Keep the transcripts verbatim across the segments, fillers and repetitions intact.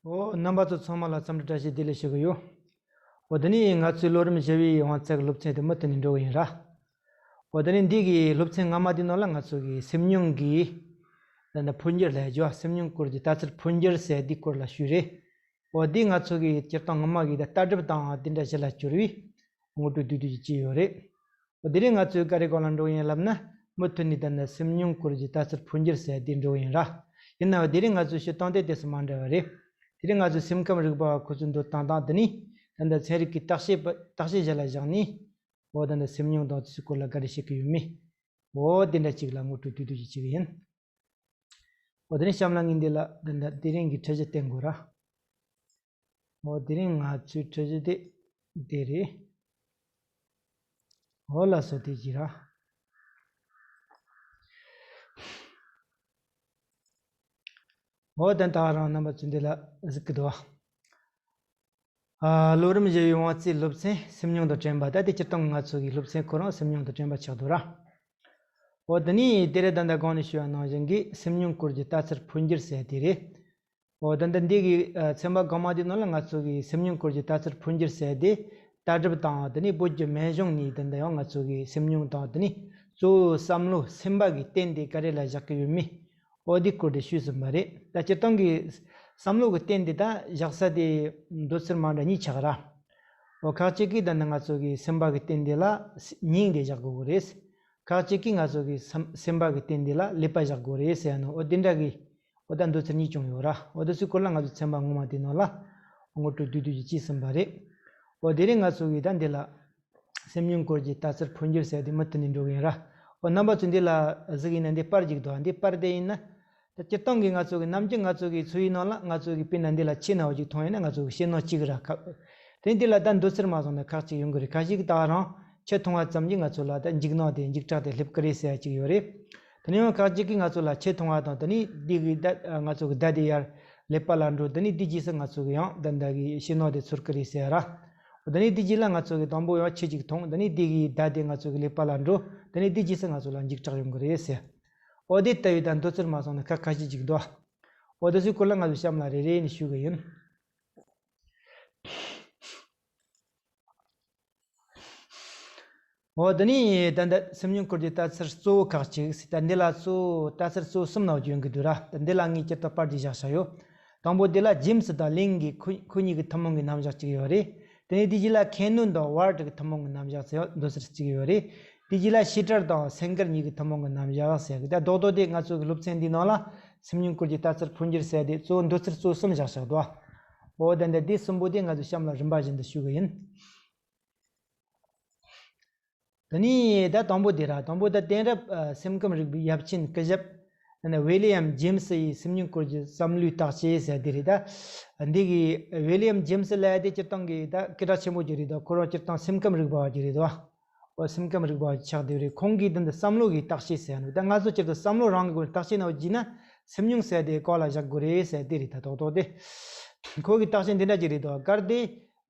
ཨོ། རྣམ་པ་ཚོ་ཚང་མ་ལ་འཚམས་འདྲི་བཀྲ་ཤིས་བདེ་ལེགས་ཞུ་གི་ཡོད། ཨོ། དེ་ནས་ང་ཚོའི་ལོ་རིམ་བཞི་པའི་དབང་ཚད་ཀྱི་སློབ་ཚན་དེ་མུ་མཐུད་ནས་འགྲོ་གི་ཡིན་ར། ཨོ། དེ་ནས་འདི་གི་སློབ་ཚན་སྔ་མ་དེའི་ནང་ལ་ང་ཚོ་གི་སེམས་མྱོང་གི་ད་ནི་འཕོ་འགྱུར་ལ་རྒྱུ་བ། སེམས་མྱོང་སྐོར་གྱི་ལྟ་ཚུལ་འཕོ་འགྱུར་ཟེར་དེའི་སྐོར་ལ་ཞུས་རེད། ཨོ། འདི་ང་ཚོ་གི་སྤྱིར་བཏང་སྔོན་མ་གི་ད་ལྟ་གྲུབ་དང་དེ་འདྲ་ཞིག་ལ་གྱུར་བའི་ངོ་སྤྲོད་བསྡུས་བསྡུས་ཀྱིས་བྱས་ཡོད་རེད། འོ། དེ་རིང་ང་ཚོས་ག་རེ་སྐོར་ལ་འགྲོ་གི་ཡིན་ལབ་ན། མུ་མཐུད་ནས་ད་ནི་སེམས་མྱོང་སྐོར་གྱི་ལྟ་ཚུལ་འཕོ་འགྱུར་ཟེར་དེ་འགྲོ་གི་ཡིན་ར། ཡིན་ནའང་དེ་རིང་ང་ཚོའི་སྤྱིར་བཏང་དེ་དེ་ཚོ་མ་འདྲ་བ་རེད། དེ་རིང་ང་ཚོས་སེམས་ཁམས་རིག་པ་བ་ཁོ་ཚོའི་འགྲོ་སྟངས་དང་དེ་ནས་ད་ལྟ་ཚན་རིག་གི་བརྟག་དཔྱད་པ་བརྟག་དཔྱད་གཞི་ལ་བཞག་ནས། འོ། ད་ནི་སེམས་མྱོང་དང་དེ་ཚོའི་སྐོར་ལ་ག་རེ་བཤད་ཀྱི་ཡོད་མེད། འོ། དེ་འདྲ་ཅིག་ལ་ངོ་སྤྲོད་བསྡུས་བསྡུས་ཀྱིས་བྱེད་ཀྱི་ཡིན། འོ། དེ་རིང་གཤམ་ལ་ངས་འདི་ལ་འདི་འདྲ་དེ་རིང་གི་ཁྲིད་གཞི་བསྟན་དགོས་ར། འོ། དེ་རིང་ང་ཚོའི་ཁྲིད་གཞི་དེ་འདི་རེད། འོ། ལགས་སོ། དེ་གྱིས་ར། འོ། དེ་ད་རང་རྣམ་པ་ཚོས་འདི་ལ་གཟིགས་ཀྱི་འདུག་བ། ཨ། ལོ་རིམ་བཞི་པའི་དབང་རྩའི་སློབ་ཚན་སེམས་མྱོང་དང་དྲན་པ། ད་དེ་སྤྱིར་བཏང་ང་ཚོ་གི་སློབ་ཚན་ཁོ་རང་སེམས་མྱོང་དང་དྲན་པ་ཆགས་འདུག་ར། འོ། དེ་ནས་དེ་རེད། ད་ལྟ་གོང་ནས་ཞུས་པ་ནང་བཞིན་གྱི་སེམས་མྱོང་སྐོར་གྱི་ལྟ་ཚུལ་འཕོ་འགྱུར་ཟེར་དེ་རེད། འོ། ད་ལྟ་འདི་གི་ཨ་ཚན་པ་གོང་མ་དེའི་ནང་ལ་ང་ཚོ་གི་སེམས་མྱོང་སྐོར་གྱི་ལྟ་ཚུལ་འཕོ་འགྱུར་ཟེར་དེ། ལྟ་གྲུབ་དང་དེ་ནས་བོད་ཀྱི་སྨན་གཞུང་ནས་དེ་འདྲ་ཡང་ང་ཚོ་གི་སེམས་མྱོང་དང་དེ་ནས་གཙོ་བོ་བསམ་བློ་སེམས་པ་གི་རྟེན་དེ་ག་རེ་ལ་བཞག་གི་ཡོད་མེད། འོ། འདི་སྐོར་དེ་ཞུས་ཟིན་པ་རེད། ད་སྤྱིར་བཏང་གི་བསམ་བློ་གི་རྟེན་དེ་ད་བཞག་ས་དེ་འདོད་ཚུལ་མ་འདྲ་གཉིས་ཆགས་ར། འོ། ཁག་ཅིག་གིས་ད་ནི་ང་ཚོ་གི་སེམས་པ་གི་རྟེན་དེ་ལ་སྙིང་དེ་བཞག་དགོས་གི་རེད། ཁག་ཅིག་གིས་ང་ཚོ་གི་སེམས་སེམས་པ་གི་རྟེན་དེ་ལ་ཀླད་པ་བཞག་དགོས་རེད་ཟེར་ཡ་ནོ། འོ། དེ་འདྲ་གི། འོ། ད་འདོད་ཚུལ་གཉིས་བྱུང་ཡོད་ར། འོ། དེ་ཚོའི་སྐོར་ལ་ང་ཚོ་ཚན་པ་སྔོན་མ་དེའི་ནང་ལ་ངོ་སྤྲོད་བསྡུས་བསྡུས་ཀྱིས་བྱས་ཟིན་པ་རེད། འོ། དེ་རིང་ང་ཚོ་གི་ད་འདི་ལ་སེམས་མྱོང་སྐོར་གྱི་ལྟ་ཚུལ་འཕོ་འགྱུར་ཟེར་དེ་མུ་མཐུད་ནས་འགྲོ་གི་ཡིན་ར། འོ། རྣམ་པ་ཚོས་འདི་ལ་གཟིགས་ཡིན་ན་འདི་པར་ཅིག་འདུག་འདི་པར་དེ་ཡིན་ན། ད་སྤྱིར་བཏང་གི་ང་ཚོ་གི་ནམ་རྒྱུན་ང་ཚོ་གི་འཚོ་བའི་ནང་ལ་ང་ཚོ་གི་དཔེར་ན་འདི་ལ་ཕྱེ་ན་འོ་ཅིག་མཐོང་ཡིན་ན་ང་ཚོ་གི་ཕྱེ་ནོ་གཅིག་ར་ཁ། དེ་འདི་ལ་ད་འདོད་ཚུལ་མ་སོང་ན་ཁག་ཅིག་ཡོང་གི་རེད། ཁ་ཤས་ཀྱིས་ད་རང་ཕྱེ་མཐོང་བ་ཙམ་གྱིས་ང་ཚོ་ལ་ད་འཇིགས་སྣང་དེ་འཇིགས་སྐྲག་དེ་སླེབས་ཀྱི་རེད་ཟེར་ཡ་ཅིག་ཡོད་རེད། དེ་ནས་ཡང་ཁག་ཅིག་གིས་ང་ཚོ་ལ་ཕྱེ་མཐོང་བ་དང་དེ་ནས་འདི་གི་ད་ང་ཚོ་གི་ད་དེ་ཡར་ཀླད་པ་ལ་འགྲོ། དེ་ནས་འདི་རྗེས་སུ་ང་ཚོ་གི་ཡང་ད་ད་གི་ཕྱེ་ནོ་དེ་ཚོར་གི་རེད་ཟེར་ཡ་ར། དེ་ནས་འདི་རྗེས་ལ་ང་ཚོ་གི་དང་པོ་ཡང་ཕྱེ་ཅིག་མཐོང་། དེ་ནས་འདི་གི་ད་དེ་ང་ཚོ་གི་ཀླད་པ་ལ་འགྲོ། དེ་ནས་འདི་རྗེས་སུ་ང་ཚོ་ལ་འཇིགས་སྐྲག་ཡོང་གི་རེད་ཟེར། འོ། དེ་ལྟ་བུའི་ད་འདོད་ཚུལ་མ་སོང་ན་ཁ་ཁ་ཤས་ཅིག་འདུག་འོ། དེ་ཚོའི་སྐོར་ལ་ང་ཚོས་གཤམ་ལ་རེ་རེ་ནས་ཞུ་གི་ཡིན། འོ། དེ་ནས་ད་ལྟ་སེམས་མྱོང་སྐོར་གྱི་ལྟ་ཚུལ་གཙོ་བོ་ཁག་ཅིག་ཟེར། ད་འདི་ལ་གཙོ་བོ་ལྟ་ཚུལ་གཙོ་བོ་གསུམ་ནང་བརྗོད་ཀྱི་འདུག་ར། ད་འདི་ལ་ངས་སྤྱིར་བཏང་པར་གྱིས་བཞག་བཞག་ཡོད། དང་པོ་འདི་ལ་ཇེམ་སི་དང་ལིན་གྱི་ཁོ་ཁོ་གཉིས་ཀྱི་ཐུན་མོང་གི་རྣམ་གཞག་ཅིག་ཡོད་རེད། དེ་ནས་དེ་རྗེས་ལ་ཁེ་ནུན་དང་ཝར་ཏི་གི་ཐུན་མོང་གི་རྣམ་གཞག་ཟེར་འདོད་ཚུལ་གཅིག་ཡོད་རེད། དེ་རྗེས་ལ་ཤི་ཀྲར་དང་སེང་གེར་གཉིས་ཀྱི་ཐུན་མོང་གི་རྣམ་གཞག་ཟེར་གི། ད་རྡོག་རྡོག་དེ་ང་ཚོ་གི་སློབ་ཚན་འདིའི་ནང་ལ་སེམས་མྱོང་སྐོར་གྱི་ལྟ་ཚུལ་འཕོ་འགྱུར་ཟེར་དེ་གཙོ་བོ་འདོད་ཚུལ་གཙོ་བོ་གསུམ་བཞག་བཞག་འདུག་འོ། ད་འདི་འདི་གསུམ་པོ་དེ་ང་ཚོས་གཤམ་ལ་རིམ་པ་བཞིན་དུ་ཞུ་གི་ཡིན། དེ་ནས་ད་དང་པོ་དེ་ར། དང་པོ་ད་གཏན་རབས་ཨ་སེམས་ཁམས་རིག་པའི་ཡབ་ཆེན་སྐུ་ཞབས་ཨ་ནི་ཝི་ལི་ཡམ་ཇེམ་སི་ཡི་སེམས་མྱོང་སྐོར་གྱི་བསམ་བློའི་བརྟག་དཔྱད་ཟེར་དེ་རེད། ད་འདི་གི་ཝི་ལི་ཡམ་ཇེམ་སི་ལབ་ཡ་དེ་སྤྱིར་བཏང་གི་ད་སྐད་གྲགས་ཆེན་པོ་ཅིག་རེད་དོ། ཁོ་རང་སྤྱིར་བཏང་སེམས་ཁམས་རིག་པ་བ་ཅིག་རེད་དོ། འོ། སེམས་ཁམས་རིག་པ་བ་ཆགས་བསྡད་རེད། ཁོང་གིས་འདི་འདི་བསམ་བློ་གི་བརྟག་དཔྱད་ཟེར་ཡ་ནི། ད་ང་ཚོ་སྤྱིར་དུ་བསམ་བློ་རང་གི་སྒོ་ནས་བརྟག་དཔྱད་ནང་བརྗོད་ན་སེམས་མྱོང་ཟེར་དེ་གོ་ལ་བཞག་དགོས་རེད་ཟེར་དེ་རེད། ད་རྡོག་རྡོག་དེ་ཁོ་གི་བརྟག་དཔྱད་འདི་འདྲ་ཅིག་རེད་དོ། གལ་ཏེ་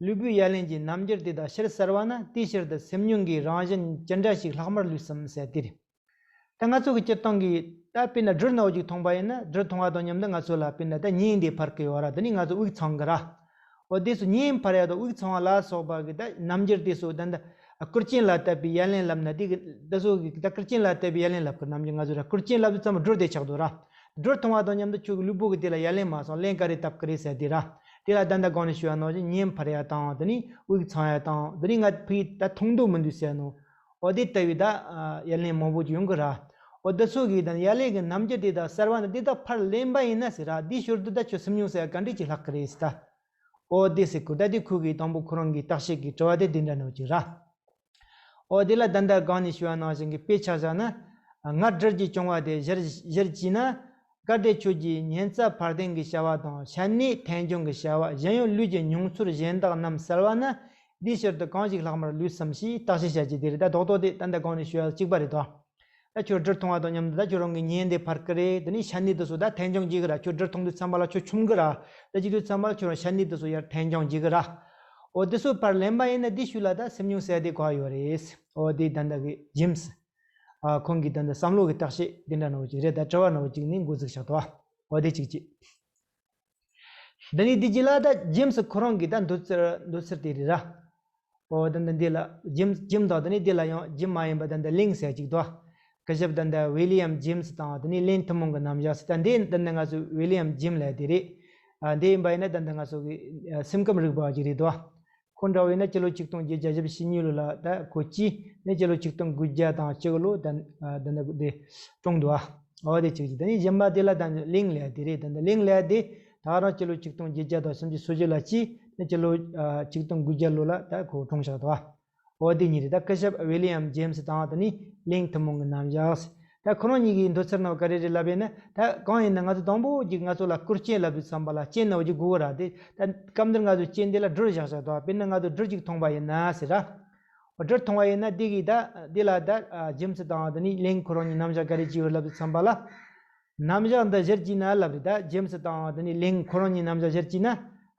ལུས་པོའི་ཡ་ལན་གྱི་རྣམ་འགྱུར་དེ་དག་ཕྱིར་གསལ་བ་ན། དེའི་ཕྱིར་དུ་སེམས་མྱོང་གི་རང་བཞིན་ཅི་འདྲ་ཞིག་ལྷག་མར་ལུས་སམ་ཟེར་དེ་རེད། ད་ང་ཚོ་གི་སྤྱིར་བཏང་གི་ད་དཔེར་ན་སྦྲུལ་ནག་པོ་ཅིག་མཐོང་པ་ཡིན་ན། སྦྲུལ་མཐོང་བ་དང་མཉམ་དུ་ང་ཚོ་ལ་དཔེར་ན་ད་གཉེན་དེ་འཕར་གི་ཡོད་ར། དེ་ནས་ང་ཚོ་དབུགས་འཚང་གི་ར། འོ། དེ་ཚོ་གཉེན་འཕར་ཡ་དང་དབུགས་འཚང་བ་ལ་སོགས་པ་གི་ད་རྣམ་འགྱུར་དེ་ཚོ་ད་ད་སྐུར་ཅན་ལ་བཏབ་པའི་ཡ་ལན་ལབ་ན། དེ་གི་ད་ཚོ་གི་ད་སྐུར་ཅན་ལ་བཏབ་པའི་ཡ་ལན་ལབ་གི། རྣམ་འགྱུར་ང་ཚོ་ར་སྐུར་ཅན་ལབ་དུས་ཙམ་སྦྲུལ་དེ་ཆགས་འདུག་ར། སྦྲུལ་མཐོང་བ་དང་མཉམ་དུ་ཁྱོད་ཀྱི་ལུས་པོ་གི་དེ་ལ་ཡ་ལན་མ་སོང་། ལན་ག་རེ་བཏབ་གི་རེད་ཟེར་དེ་ར། དེ་ལ་ད་ད་གོང་ནས་ཞུས་པ་ནང་བཞིན་གཉེན་འཕར་ཡ་དང་། དེ་ནས་དབུགས་འཚང་ཡ་དང་། དེ་ནས་ང་ཕ་གི་ད་མཐོང་འདོད་མི་འདུག་ཟེར་ནོ། འོ། དེ་ལྟ་བུའི་ད་ཡ་ལན་མང་པོ་ཅིག་ཡོང་གི་ར། འོ། དེ་ཚོ་གི་ད་ཡ་ལན་གྱི་རྣམ་འགྱུར་དེ་དག་གསལ་བ་ན། དེ་དག་ཕར་ལེན་པ་ཡིན་ན་ཟེར་ར། དེའི་ཞོར་དུ་ད་ཁྱོད་སེམས་མྱོང་ཟེར་ཡ་ག་འདྲས་ཅིག་ལྷག་གི་རེད་ཟེར་ད། འོ། དེ་ཟེར་གོ། ད་དེ་ཁོ་གི་དང་པོ་ཁོ་རང་གི་བརྟག་དཔྱད་ཀྱི་དྲི་བ་དེ་དེ་འདྲ་ནོ་ཅིག་ར། འོ། དེ་ལ་ད་ལྟ་གོང་ནས་ཞུས་པ་ནང་བཞིན་གྱི་དཔེ་ཆ་བཞག་ན། སྔར་སྦྲུལ་གྱིས་བཅོམ་པ་དེ་གཞིར་གཞིར་བྱས་ན། གལ་ཏེ་ཁྱོད་ཀྱིས་སྙན་རྩ་འཕར་ལྡིང་གི་བྱ་བ་དང་། ཤ་གནད་ཐན་སྦྱོང་གི་བྱ་བ། གཞན་ཡང་ལུས་ཀྱི་མྱོང་ཚོར་གཞན་དག་རྣམས་གསལ་བ་ན། དེའི་ཕྱིར་དུ་གང་ཞིག་ལྷག་མར་ལུས་སམ་ཞེས་བརྟག་དཔྱད་བྱ་རྒྱུ་དེ་རེད། ད་རྡོག་རྡོག་དེ་ད་ལྟ་གོང་ནས་ཞུས་པ་གཅིག་པ་རེད་དོ། ད་ཁྱོད་སྦྲུལ་མཐོང་བ་དང་མཉམ་དུ་ད་ཁྱོད་རང་གི་གཉེན་དེ་འཕར་གི་རེད། དེ་ནས་ཤ་གནད་དེ་ཚོ་ད་ཐན་སྦྱོང་བྱེད་གི་ར། ཁྱོད་སྦྲུལ་མཐོང་དུས་ཙམ་པ་ལ་ཁྱོད་ཆུང་གི་ར། ད་བྱེད་དུས་ཙམ་པ་ལ་ཁྱོད་རང་ཤ་གནད་དེ་ཚོ་ཡར་ཐན་སྦྱོང་བྱེད་གི་ར། འོ། དེ་ཚོ་ཕར་ལེན་པ་ཡིན་ན་དེའི་ཤུལ་ལ་ད་སེམས་མྱོང་ཟེར་དེ་གོ་ཡོད་རེད། འོ། དེ་ད་ལྟ་གི་ཇེམ་སི་ཨ་ཁོང་གི་ད་ལྟ་བསམ་བློ་གི་བརྟག་དཔྱད་དེ་འདྲ་ནོ་ཅིག་རེད། ད་དྲི་བ་ནོ་ཅིག་ནི་འགོ་འཛུགས་བྱ་དོ། འོ། དེ་གཅིག་གཅིག་འདི་ནི་འདི་གཅིག་ལ་ད་ཇེམ་སི་ཁོ་རང་གི་ད་འདོད་ཚུལ་འདོད་ཚུལ་དེ་རེད་ར། ཨོ་ད་འདི་འདི་ལ་ཇེམ་ཇེམ་དང་འདི་ནི་འདི་ལ་ཡང་ཇེམ་མ་ཡིན་པ་ད་འདི་ལིང་ཟེར་གཅིག་འདུག་སྐུ་ཞབས་ད་འདི་ཝི་ལི་ཡམ་ཇེམ་སི་དང་འདི་ནི་ལིང་ཐུན་མོང་གི་རྣམ་གཞག་ཟེར། ད་འདི་ད་འདི་ང་ཚོ་ཝི་ལི་ཡམ་ཇེམ་ལབ་དེ་རེད། ཨ་འདི་ཡིན་པ་ཡིན་ན་ད་འདི་ང་ཚོ་གི་ཨ་སེམས་ཁམས་རིག་པ་ཅིག་རེད་འདུག་ཁོ་འདྲ་བོ་ཡིན་ན་སྤྱི་ལོ་ཆིག་སྟོང་བརྒྱད་བརྒྱ་བཞི་བཅུ་ཞེ་གཉིས་ལོ་ལ་ད་ཁོ་སྐྱེས་ནས་སྤྱི་ལོ་ཆིག་སྟོང་དགུ་བརྒྱ་དང་གཅིག་ལོ་ད་ཨ་ད་འདི་འདི་གྲོངས་འདུག་ཨ་འོ་དེ་གཅིག་གཅིག་ད་ནི་གཞན་པ་དེ་ལ་ད་ལིང་ལབ་དེ་རེད། ད་འདི་ལིང་ལབ་དེ་ད་རང་སྤྱི་ལོ་ཆིག་སྟོང་བརྒྱད་བརྒྱ་དང་སུམ་ཅུ་སོ་བཞི་ལ་སྐྱེས་ནས་སྤྱི་ལོ་ཨ་ཆིག་སྟོང་དགུ་བརྒྱ་ལོ་ལ་ད་ཁོ་གྲོངས་བཞག་འདུག་ཨ་འོ་དེ་གཉིས་རེད། ད་སྐུ་ཞབས་ཝི་ལི་ཡམ་ཇེམ་སི་དང་ད་ནི་ལིང་ཐུན་མོང་གི་རྣམ་གཞག་ད་ཁོ་རང་གཉིས་ཀྱི་འདོད་ཚུལ་ནང་ག་རེ་རེད་ལབ་ཡིན་ན། ད་གང་ཡིན་ན་ང་ཚོ་དང་པོ་གཅིག་ང་ཚོ་ལ་སྐུར་རྐྱེན་ལབ་དུས་ཙམ་པ་ལ་རྐྱེན་ནང་གཅིག་དགོས་ཀྱི་ར། དེ་ད་སྐབས་འདིར་ང་ཚོ་རྐྱེན་དེ་ལ་སྦྲུལ་བཞག་བཞག་འདུག་དཔེར་ན་ང་ཚོ་སྦྲུལ་གཅིག་མཐོང་པ་ཡིན་ན་ཟེར་ར། སྦྲུལ་མཐོང་བ་ཡིན་ན་དེ་གིས་ད་དེ་ལ་ད་ཨ་ཇེམ་སི་དང་དེ་ནི་ལིང་ཁོ་རང་གཉིས་རྣམ་གཞག་ག་རེ་བྱས་ཡོད་ལབ་དུས་ཙམ་པ་ལ། རྣམ་གཞག་འདི་གཞིར་བྱས་ན་ལབ་རེད། ད་ཇེམ་སི་དང་དེ་ནི་ལིང་ཁོ་རང་གཉིས་རྣམ་གཞག་གཞིར་བྱས་ན།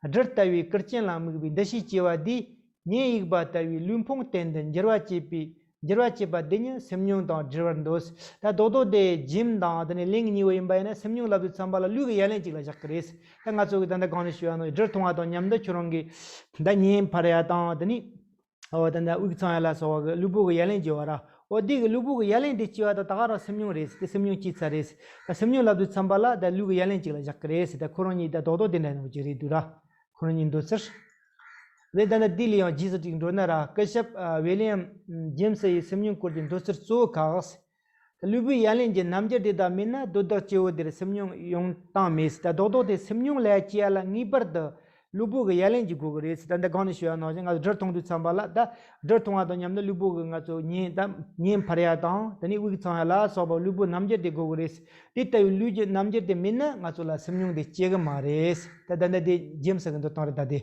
སྦྲུལ་ལྟ་བུའི་སྐུར་རྐྱེན་ལ་དམིགས་པའི་འདུ་ཤེས་སྐྱེ་བ་དེས། ཉོན་ཡིད་པ་ལྟ་བུའི་ལུས་ཕུང་རྟེན་དུ་འགྱུར་བ་བྱེད་པའི་འགྱུར་བ་བྱེད་པ་དེ་ཉིད་སེམས་མྱོང་དང་འབྲེལ་བར་འདོད། ད་རྡོག་རྡོག་དེ་ཇེམ་དང་དེ་ནས་ལིང་གཉིས་པོ་ཡིན་པ་ཡིན་ན་སེམས་མྱོང་ལབ་དུས་ཙམ་པ་ལ་ལུས་ཀྱི་ཡ་ལན་གཅིག་ལ་བཞག་གི་རེད། ད་ང་ཚོ་གི་ད་ལྟ་གོང་ནས་ཞུས་པ་ནང་སྦྲུལ་མཐོང་བ་དང་མཉམ་དུ་ཁྱོད་རང་གི་ད་གཉེན་འཕར་ཡ་དང་དེ་ནི་ཨོ་ད་ད་དབུགས་འཚང་ཡ་ལ་སོགས་པ་གི་ལུས་པོ་གི་ཡ་ལན་བྱེད་པ་ར། ཨོ་དེ་གི་ལུས་པོ་གི་ཡ་ལན་དེ་བྱེད་པ་དང་ད་ག་རང་སེམས་མྱོང་རེད། དེ་སེམས་མྱོང་སྐྱེས་ཚར་རེད། ད་སེམས་མྱོང་ལབ་དུས་ཙམ་པ་ལ་ད་ལུས་ཀྱི་ཡ་ལན་གཅིག་ལ་བཞག་གི་རེད། ད་ཁོ་རང་གཉིས་ད་རྡོག་རྡོག་དེ་འདྲ་ཡིན་ནོ་གཅིག་རེད་འདུག་ར། ཁོ་རང་གཉིས་འདོད་ཚུལ། རེད། ད་ནི་དེ་ལས་ཡང་རྗེས་སུ་ཅིག་འགྲོ་ན་ར། སྐུ་ཞབས་ཨ་ཝི་ལི་ཡམ་ཇེམ་སི་ཡི་སེམས་མྱོང་སྐོར་གྱི་འདོད་ཚུལ་གཙོ་བོ་ཁག་ལུས་པོའི་ཡ་ལན་གྱི་རྣམ་འགྱུར་དེ་དག་མེད་ན་དོན་དག་སྐྱེ་བོ་དེར་སེམས་མྱོང་ཡོང་སྟངས་མེད། ད་རྡོག་རྡོག་དེ་སེམས་མྱོང་ལ་སྐྱེ་ཡ་ལ་ངེས་པར་དུ་ལུས་པོ་གི་ཡ་ལན་གྱི་དགོས་ཀྱི་རེད། ད་འདི་གོང་ནས་ཞུས་པ་ནང་བཞིན་ང་ཚོ་སྦྲུལ་མཐོང་དུས་ཙམ་པ་ལ་ད་སྦྲུལ་མཐོང་བ་དང་མཉམ་དུ་ལུས་པོ་གི་ང་ཚོ་གཉེན་ད་གཉེན་འཕར་ཡ་དང་དེ་ནས་དབུགས་འཚང་ཡ་ལ་སོགས་པ་ལུས་པོའི་རྣམ་འགྱུར་དེ་དགོས་ཀྱི་རེད། དེ་ལྟ་བུའི་ལུས་ཀྱི་རྣམ་འགྱུར་དེ་མེད་ན་ང་ཚོ་ལ་སེམས་མྱོང་དེ་སྐྱེ་གི་མ་རེད། ད་ད་ལྟ་དེ་ཇེམ་སི་གི་འདོད་སྟངས་རེད། ད་དེ་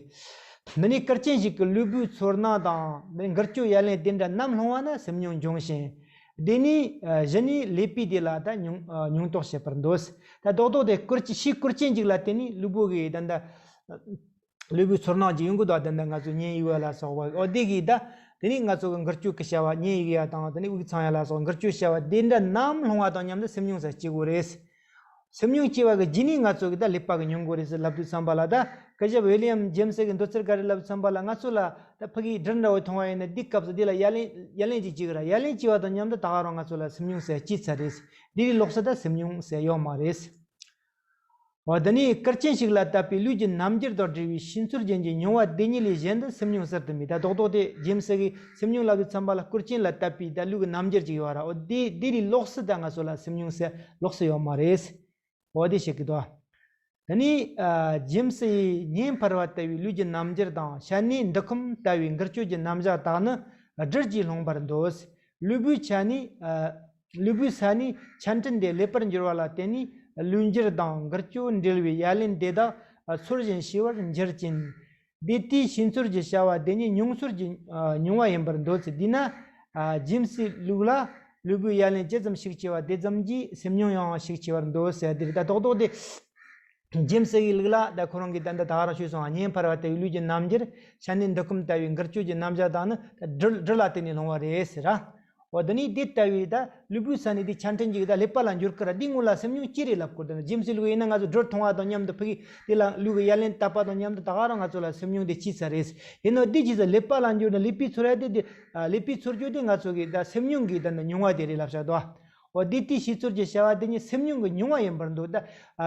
འདི་ནི་སྐུར་ཅན་ཞིག་གི་ལུས་པོའི་ཚོར་སྣང་དང་འདི་འགུལ་སྐྱོད་ཡ་ལན་དེ་འདྲ་ནམ་སློང་བ་ན་སེམས་མྱོང་འབྱུང་ཞིང་། དེ་ནི་ཨ་གཞི་ནས་ཀླད་པའི་དེ་ལ་ད་མྱོང་ཨ་མྱོང་རྟོགས་བྱེད་པར་འདོད། ད་རྡོག་རྡོག་དེ་སྐུར་ཅི་ཕྱིའི་སྐུར་ཅན་ཞིག་ལ་བརྟེན་ནས་ལུས་པོ་གི་ད་ད་ལུས་པོའི་ཚོར་སྣང་ཅིག་ཡོང་གི་འདུག་ད་ད་ང་ཚོ་ཉལ་ཡོད་པ་ལ་སོགས་པ་ཨོ་དེ་གིས་ད་དེ་ནི་ང་ཚོ་གི་འགུལ་སྐྱོད་ཀྱི་བྱ་བ་ཉལ་ཡོད་ཡ་དང་དེ་ནི་དབུགས་འཚང་ཡ་ལ་སོགས་འགུལ་སྐྱོད་བྱ་བ་དེ་འདྲ་ནམ་སློང་བ་དང་མཉམ་དུ་སེམས་མྱོང་ས་སྐྱེ་དགོས་རེད། སེམས་མྱོང་སྐྱེ་བ་གི་རྗེས་ནས་ང་ཚོ་གི་ད་ཀླད་པ་གི་མྱོང་དགོས་རེད་ཟེར་ལབ་དུས་ཙམ་པ་ལ་ད་སྐུ་ཞབས་ཝི་ལི་ཡམ་ཇེམ་སི་གི་འདོད་ཚུལ་ག་རེ་ལབ་དུས་ཙམ་པ་ལ་ང་ཚོ་ལ་ད་ཕ་གིའི་སྦྲུལ་འདྲ་བོ་མཐོང་བ་ཡིན་ན་འདི་སྐབས་སུ་འདི་ལ་ཡ་ལན་ཡ་ལན་ཅིག་བྱེད་ཀྱི་ར། ཡ་ལན་བྱེད་པ་དང་མཉམ་དུ་ད་ག་རང་ང་ཚོ་ལ་སེམས་མྱོང་ཟེར་སྐྱེས་ཚར་རེད། འདི་རིགས་ལོགས་སུ་ད་སེམས་མྱོང་ཟེར་ཡོད་མ་རེད། འོ་དེ་ནས་སྐུར་ཅན་ཞིག་ལ་བཏབ་པའི་ལུས་ཀྱི་རྣམ་འགྱུར་དང་འབྲེལ་བའི་ཤེས་ཚོར་ཅན་གྱི་མྱོང་བ་དེ་ཉིད་ལས་གཞན་དུ་སེམས་མྱོང་ཟེར་དུ་མེད། ད་རྡོག་རྡོག་དེ་ཇེམ་སི་གི་སེམས་མྱོང་ལབ་དུས་ཙམ་པ་ལ་སྐུར་ཅན་ལ་བཏབ་པའི་ད་ལུས་ཀྱི་རྣམ་འགྱུར་ཅིག་ཡོད་ར། འོ་དེ་དེ་རིགས་ལོགས་སུ་ད་ང་ཚོ་ལ་སེམས་མྱོང་ཟེར་ལོགས་སུ་ཡོད་མ་རེད། འོ་དེ་བཤད་ཀྱི་འདུག་དེ་ནས་ཨ་ཇེམ་སི་ཡིས་གཉེན་འཕར་བ་ལྟ་བུའི་ལུས་ཀྱི་རྣམ་འགྱུར་དང་ཤ་གནད་འདུ་ཁམས་ལྟ་བུའི་འགུལ་སྐྱོད་ཀྱི་རྣམ་གཞག་དག་ནི་སྦྲུལ་གྱིས་སློང་བར་འདོད། ལུས་པོའི་ཆ་ནས་ཨ་ལུས་པོའི་ས་ནས་ཆ་འཕྲིན་དེ་ཀླད་པར་འབྱོར་བ་ལ་བརྟེན་ནས་ལུས་འགྱུར་དང་འགུལ་སྐྱོད་འབྲེལ་བའི་ཡ་ལན་དེ་དག་ཚོར་ཞིང་ཤེས་པར་འགྱུར་ཅིང་། དེ་དུས་ཤེས་ཚོར་གྱི་བྱ་བ་དེ་ཉིད་མྱོང་ཚོར་གྱི་ཨ་མྱོང་བ་ཡིན་པར་འདོད་ཚེ། དེས་ན་ཨ་ཇེམ་སིའི་ལུགས་ལ་ལུས་པོའི་ཡ་ལན་ཇི་ཙམ་ཞིག་ཆེ་བ་དེ་ཙམ་གྱིས་སེམས་མྱོང་ཡང་ཞིག་ཆེ་བར་འདོད་ཟེར། དེ་རེད། ད་རྡོག་རྡོག་དེ་ཇེམ་སི་གི་ལུགས་ལ་ད་ཁོ་རང་གིས་ད་ལྟ་ད་ག་རང་ཞུས་སོང་། གཉེན་འཕར་བ་ལྟ་བུའི་ལུས་ཀྱི་རྣམ་འགྱུར། ཤ་གནད་འདུ་ཁམས་ལྟ་བུའི་འགུལ་སྐྱོད་ཀྱི་རྣམ་གཞག་དག་ནི་སྦྲུལ་སྦྲུལ་ལ་བརྟེན་ནས་སློང་བ་རེད་ཟེར་ར། འོ་དེ་ནི་དེ་ལྟ་བུའི་ད་ལུས་པོའི་ས་ནས་དེ་ཆ་འཕྲིན་གྱི་ད་ཀླད་པ་ལ་འགྱུར་ཀི་ར། འདི་སྔོན་ལ་སེམས་མྱོང་ཅི་རེད་ལབ་དགོས། དེ་ནི་ཇེམ་སི་ལུགས་ཡིན་ན་ང་ཚོ་སྦྲུལ་མཐོང་བ་དང་མཉམ་དུ་ཕ་གི་དེ་ལ་ལུས་ཀྱི་ཡ་ལན་བཏབ་པ་དང་མཉམ་དུ་ད་ག་རང་ང་ཚོ་ལ་སེམས་མྱོང་དེ་སྐྱེས་ཚར་རེད། ཡིན་ནའང་འདི་ཇི་ཙམ་ཀླད་པ་ལ་འགྱུར་ན་ཀླད་པའི་ཚོར་ཡ་དེ་དེ་ཀླད་པའི་ཚོར་རྒྱུ་དེ་ང་ཚོ་གི་ད་སེམས་མྱོང་གི་ད་ནི་མྱོང་བ་དེ་རེད་ལབ་བཞག་འདུག་འོ་དེ་དེ་ཤེས་ཚོར་གྱི་བྱ་བ་དེ་ཉིད་སེམས་མྱོང་གི་མྱོང་བ་ཡིན་པར་འདོད། ད་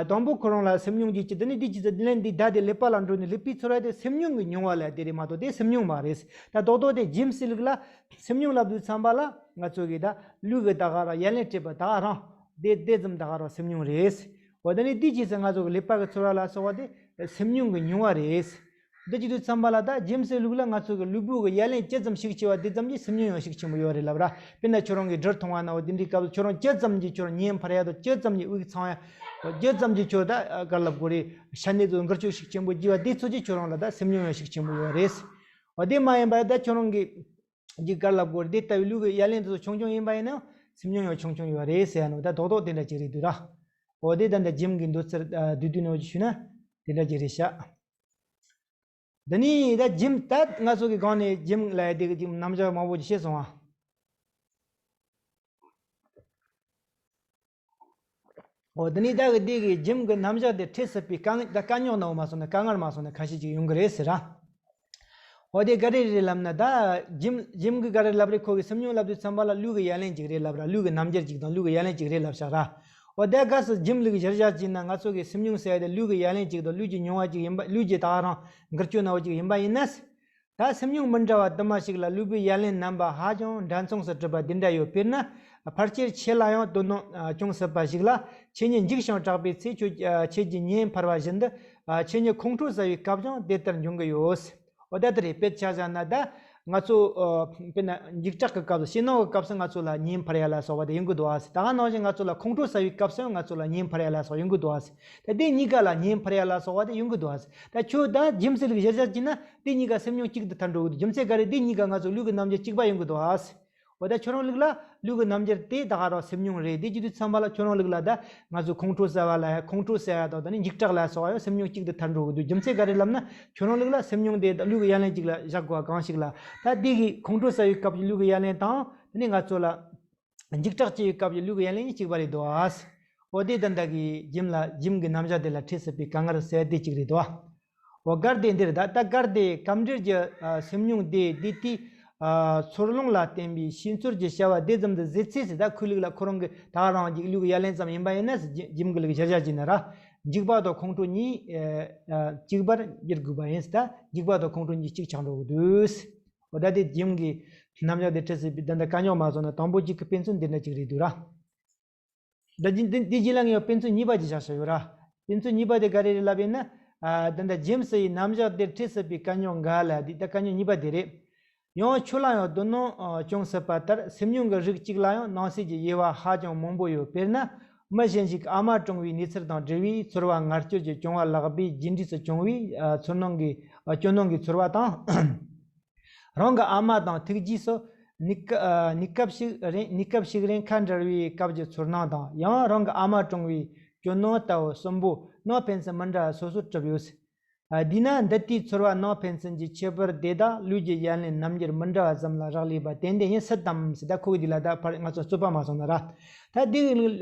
དང་པོ་ཁོ་རང་ལ་སེམས་མྱོང་གྱི་ཅི་དེ་ནི་འདི་ཇི་ཙམ་ལན་འདི་ད་དེ་ཀླད་པ་ལ་འགྲོ་ནས་ཀླད་པའི་ཚོར་བ་དེ་སེམས་མྱོང་གི་མྱོང་བ་ལ་དེ་རེད་མ་གཏོགས་དེ་སེམས་མྱོང་མ་རེད། ད་རྡོག་རྡོག་དེ་ཇེམ་སི་ལུགས་ལ་སེམས་མྱོང་ལབ་དུས་ཙམ་པ་ལ་ང་ཚོ་གི་ད་ལུས་ཀྱི་ད་ག་རང་ཡ་ལན་སྤྲད་པ་ད་ག་རང་དེ་དེ་ཙམ་ད་ག་རང་སེམས་མྱོང་རེད། འོ་དེ་ནི་འདི་ཇི་ཙམ་ང་ཚོ་གི་ཀླད་པ་གི་ཚོར་བ་ལ་སོགས་པ་དེ་སེམས་མྱོང་གི་མྱོང་བ་རེད། འདི་བྱེད་དུས་ཙམ་པ་ལ་ད་ཇེམ་སི་ལུགས་ལ་ང་ཚོ་གི་ལུས་པོ་གི་ཡ་ལན་ཇི་ཙམ་ཞིག་ཆེ་བ་དེ་ཙམ་གྱིས་སེམས་མྱོང་ཡང་ཤུགས་ཆེན་པོ་ཡོད་རེད་ལབ་ར། དཔེར་ན་ཁྱོད་རང་གིས་སྦྲུལ་མཐོང་བ་ན་འོ་དེ་འདྲའི་སྐབས་སུ་ཁྱོད་རང་ཇི་ཙམ་གྱིས་ཁྱོད་རང་གཉེན་འཕར་ཡ་དང་ཇི་ཙམ་གྱིས་དབུགས་འཚང་ཡ། ཇི་ཙམ་གྱིས་ཁྱོད་ད་ག་ལབ་དགོས་རེད། ཤ་གནད་དུ་འགུལ་སྐྱོད་ཤུགས་ཆེན་པོ་སྐྱེ་བ་དེ་ཚོ་གྱིས་ཁྱོད་རང་ལ་ད་སེམས་མྱོང་ཡང་ཤུགས་ཆེན་པོ་ཡོད་རེད། འོ་དེ་མ་ཡིན་པ་ད་ཁྱོད་རང་གིས་ཇི་ག་ལབ་དགོས་རེད། དེ་ལྟ་བུའི་ལུས་ཀྱི་ཡ་ལན་དེ་ཚོ་ཆུང་ཆུང་ཡིན་པ་ཡིན་ན་སེམས་མྱོང་ཡང་ཆུང་ཆུང་ཡོད་རེད་ཟེར་ཡ་ནོ། ད་རྡོག་རྡོག་དེ་འདྲ་ཅིག་རེད་འདུག་ར། འོ་དེ་ད་ད་ཇེམ་གི་འདོད་ཚུལ་བསྡུས་བསྡུས་ནང་ཞུས་ན་དེ་འདྲ་ཅིག་རེད་ཤག་འདི་ནི་ད་ཇེམ་ད་ང་ཚོ་གི་སྒང་ནས་ཇེམ་ལ་དེ་གི་ཅིག་རྣམ་གཞག་མང་པོ་ཅིག་བཤད་སོང་ཨ། འོ་དེ་ནས་ད་གི་དེ་གི་ཇིམ་གི་རྣམ་གཞག་དེ་འཁྲིད་སྲིད་པའི་དཀའ་ངལ་ད་དཀའ་རྙོག་ནང་མ་སོང་ན་དཀའ་ངལ་མ་སོང་ན་ཁ་ཤས་ཅིག་ཡོང་གི་རེད་ཟེར་ར། འོ་དེ་ག་རེ་རེད་ལབ་ན་ད་ཇིམ་ཇིམ་གི་ག་རེ་ལབ་རེད། ཁོ་གི་སེམས་མྱོང་ལབ་དུས་ཙམ་པ་ལ་ལུས་ཀྱི་ཡ་ལན་ཅིག་རེད་ལབ་ར། ལུས་ཀྱི་རྣམ་འགྱུར་ཅིག་དང་ལུས་ཀྱི་ཡ་ལན་ཅིག་རེད་ལབ་བཞག་ར། འོ་དེ་ག་སི་ཇིམ་ལུགས་གཞིར་བཞག་ཅིག་ན་ང་ཚོ་གི་སེམས་མྱོང་ཟེར་ཡ་དེ་ལུས་ཀྱི་ཡ་ལན་ཅིག་དང་ལུས་ཀྱི་མྱོང་བ་ཅིག་ཡིན་པ། ལུས་ཀྱི་ད་རང་འགུལ་སྐྱོད་ནང་བ་ཅིག་ཡིན་པ་ཡིན་ན། ད་སེམས་མྱོང་མི་འདྲ་བ་དུ་མ་ཞིག་ལ་ལུས་པོའི་ཡ་ལན་རྣམ་པ་ཧ་ཅང་འདྲ་མཚུངས་སུ་གྲུབ་པ་འདི་འདྲ་ཡོད། དཔེར་ན། ཕལ་ཆེར་ཁྱེད་ལ་ཡང་དོ་སྣང་ཨ་ཅུང་སྲིད་པ་ཞིག་ལ། ཁྱེད་ཉིད་འཇིགས་ཤིང་སྐྲག་པའི་ཚེ་ཁྱོད་ཨ་ཁྱེད་ཀྱི་ཉེ་འཕར་བ་བཞིན་དུ། ཨ་ཁྱེད་ཉིད་ཁོང་ཁྲོ་ཟ་བའི་སྐབས་ཀྱང་དེ་ལྟར་འབྱུང་གི་ཡོད། འོ་ད་དེ་རེད། དཔེ་ཆ་བཞག་ན་ད་ང་ཚོ་ཨ་དཔེར་ན་འཇིགས་སྐྲག་གི་སྐབས་སུ་ཕྱི་ནང་གི་སྐབས་སུ་ང་ཚོ་ལ་ཉེ་འཕར་ཡ་ལ་སོགས་པ་དེ་ཡོང་གི་འདུག་ཨ་ཟེར། ད་ག་ནང་བཞིན་ང་ཚོ་ལ་ཁོང་ཁྲོ་ཟ་བའི་སྐབས་སུ་ཡང་ང་ཚོ་ལ་ཉེ་འཕར་ཡ་ལ་སོགས་ཡོང་གི་འདུག་ཨ་ཟེར། ད་དེ་གཉིས་ཀ་ལ་ཉེ་འཕར་ཡ་ལ་སོགས་པ་དེ་ཡོང་གི་འདུག་ཨ་ཟེར། ད་ཁྱོད་ད་ཇིམ་སི་ལུགས་གཞིར་བཞག་བྱས་ན་དེ་གཉིས་ཀ་སེམས་མྱོང་གཅིག་ཏུ་ཐལ་འགྲོ་གི་འདུག་རྒྱུ་མཚན་ག་རེ། དེ་གཉིས་ཀ་ང་ཚོ་ལུས་ཀྱི་རྣམ་འགྱུར་གཅིག་པ་ཡོང་གི་འདུག་ཨ་ཟེར། འོ་ད་ཁྱོད་རང་ལུགས་ལ་ལུས་ཀྱི་རྣམ་འགྱུར་དེ་ད་ག་རང་སེམས་མྱོང་རེད། དེ་བྱེད་དུས་ཙམ་པ་ལ་ཁྱོད་རང་ལུགས་ལ་ད་ང་ཚོ་ཁོང་ཁྲོ་ཟ་བ་ལ་ཡ་ཁོང་ཁྲོ་ཟ་ཡ་དང་ད་ནི་འཇིགས་སྐྲག་ལ་སོགས་ཡང་སེམས་མྱོང་གཅིག་ཏུ་ཐལ་འགྲོ་གི་འདུག་རྒྱུ་མཚན་ག་རེ་ལབ་ན་ཁྱོད་རང་ལུགས་ལ་སེམས་མྱོང་དེ་ད་ལུས་ཀྱི་ཡ་ལན་གཅིག་ལ་བཞག་དགོས་པ་གང་ཞིག་ལ། ད་དེ་གི་ཁོང་ཁྲོ་ཟ་བའི་སྐབས་ཀྱི་ལུས་ཀྱི་ཡ་ལན་དང་ད་ནི་ང་ཚོ་ལ་འཇིགས་སྐྲག་སྐྱེ་བའི་སྐབས་ཀྱི་ལུས་ཀྱི་ཡ་ལན་གཉིས་གཅིག་པ་རེད་དོ། འོ་དེ་ད་ལྟ་གི་ཇིམ་ལ་ཇིམ་གྱི་རྣམ་གཞག་དེ་ལ་འཁྲིད་སྲིད་པའི་དཀའ་ངལ་ཟེར་དེ་གཅིག་རེད་དོ། འོ་གལ་ཏེ་འདིར་ད་ལྟ་གལ་ཏེ་སྐབས་འབྲེལ་གྱི་ཨ་སེམས་མྱོང་དེ་དེ་དེ་ཨ་ཚོར་ལོང་ལ་བརྟེན་པའི་ཤེས་ཚོར་གྱི་བྱ་བ་དེ་ཙམ་དུ་ཟད་ཚེ་ཟེར། ད་ཁོའི་ལུགས་ལ་ཁོ་རང་གི་ད་རང་གི་ལུས་ཀྱི་ཡ་ལན་ཙམ་ཡིན་པ་ཡིན་ན་ཟེར། ཇི་ཇིམ་གྱི་ལུགས་གཞིར་བཞག་བྱས་ན་ར། འཇིགས་པ་དང་ཁོང་ཁྲོ་གཉིས་ཨ་ཨ་གཅིག་པར་འགྱུར་དགོས་པ་ཡིན་ཟེར། ད་འཇིགས་པ་དང་ཁོང་ཁྲོ་གཉིས་གཅིག་ཆགས་འགྲོ་གི་འདུག་འོ་ད་དེ་ཇིམ་གྱི་རྣམ་གཞག་དེ་འཁྲིད་སྲིད་པའི་ད་ལྟ་དཀའ་རྙོག་མ་སོང་ན་དང་པོ་གཅིག་གི་དཔེ་མཚོན་འདི་འདྲ་གཅིག་རེད་འདུག་ར། ད་འདི་འདི་འདི་རྗེས་ལ་ངས་དཔེ་མཚོན་གཉིས་པ་ཅིག་བཞག་བཞག་ཡོད་ར། དཔེ་མཚོན་གཉིས་པ་དེ་ག་རེ་རེད་ལབ་ཡིན་ན། ཨ་ད་ལྟ་ཇེམ་སི་ཡི་རྣམ་གཞག་དེར་འཁྲིད་སྲིད་པའི་དཀའ་རྙོག་འགའ་ལ་འདི་ད་དཀའ་རྙོག་གཉིས་པ་དེ་རེད། ཡང་ཁྱོད་ལ་ཡང་དོ་སྣང་ཨ་ཅུང་སྲིད་པ་ལྟར་སེམས་མྱོང་གི་རིགས་གཅིག་ལ་ཡང་སྣང་སྲིད་ཀྱི་དབྱེ་བ་ཧ་ཅང་མང་པོ་ཡོད། དཔེར་ན། མི་གཞན་ཞིག་ཨ་མ་གྲོངས་པའི་གནས་ཚུལ་དང་འབྲེལ་བའི་ཚོར་བ་ངར་སྐྱོར་གྱི་བྱུང་བ་ལགས་པས་རྗེས་འབྲས་སུ་བྱུང་བའི་ཨ་ཚོར་སྣང་གི་ཨ་སྐྱོ་སྣང་གི་ཚོར་བ་དང་། རང་གི་ཨ་མ་དང་ཐུག་རྗེས་སུ་གནས་སྐབས་ཨ་གནས་སྐབས་ཤིག་རིང་གནས་སྐབས་ཤིག་རིང་ཁ་འབྲལ་བའི་སྐབས་ཀྱི་ཚོར་སྣང་དང་། ཡང་རང་གི་ཨ་མ་གྲོངས་པའི་སྐྱོ་སྣང་ལྟ་བུ་གསུམ་པོ་ནང་ཕན་ཚུན་མི་འདྲ་བ་སོ་སོར་གྲུབ་ཡོད། ཨ་དེས་ན་འདི་ལྟའི་ཚོར་བ་ནང་ཕན་ཚུན་གྱི་ཁྱད་པར་དེ་དག་ལུས་ཀྱི་ཡ་ལན་རྣམ་འགྱུར་མི་འདྲ་བ་ཙམ་ལ་རག་ལས་པ་ཏན་ཏན་ཡིན་སྲིད་དམ་ཟེར། ད་ཁོ་གི་འདི་ལ་ད་ཕར་ང་ཚོ་རྩོད་པ་མ་སོང་ན་ར། ད་འདི་གི་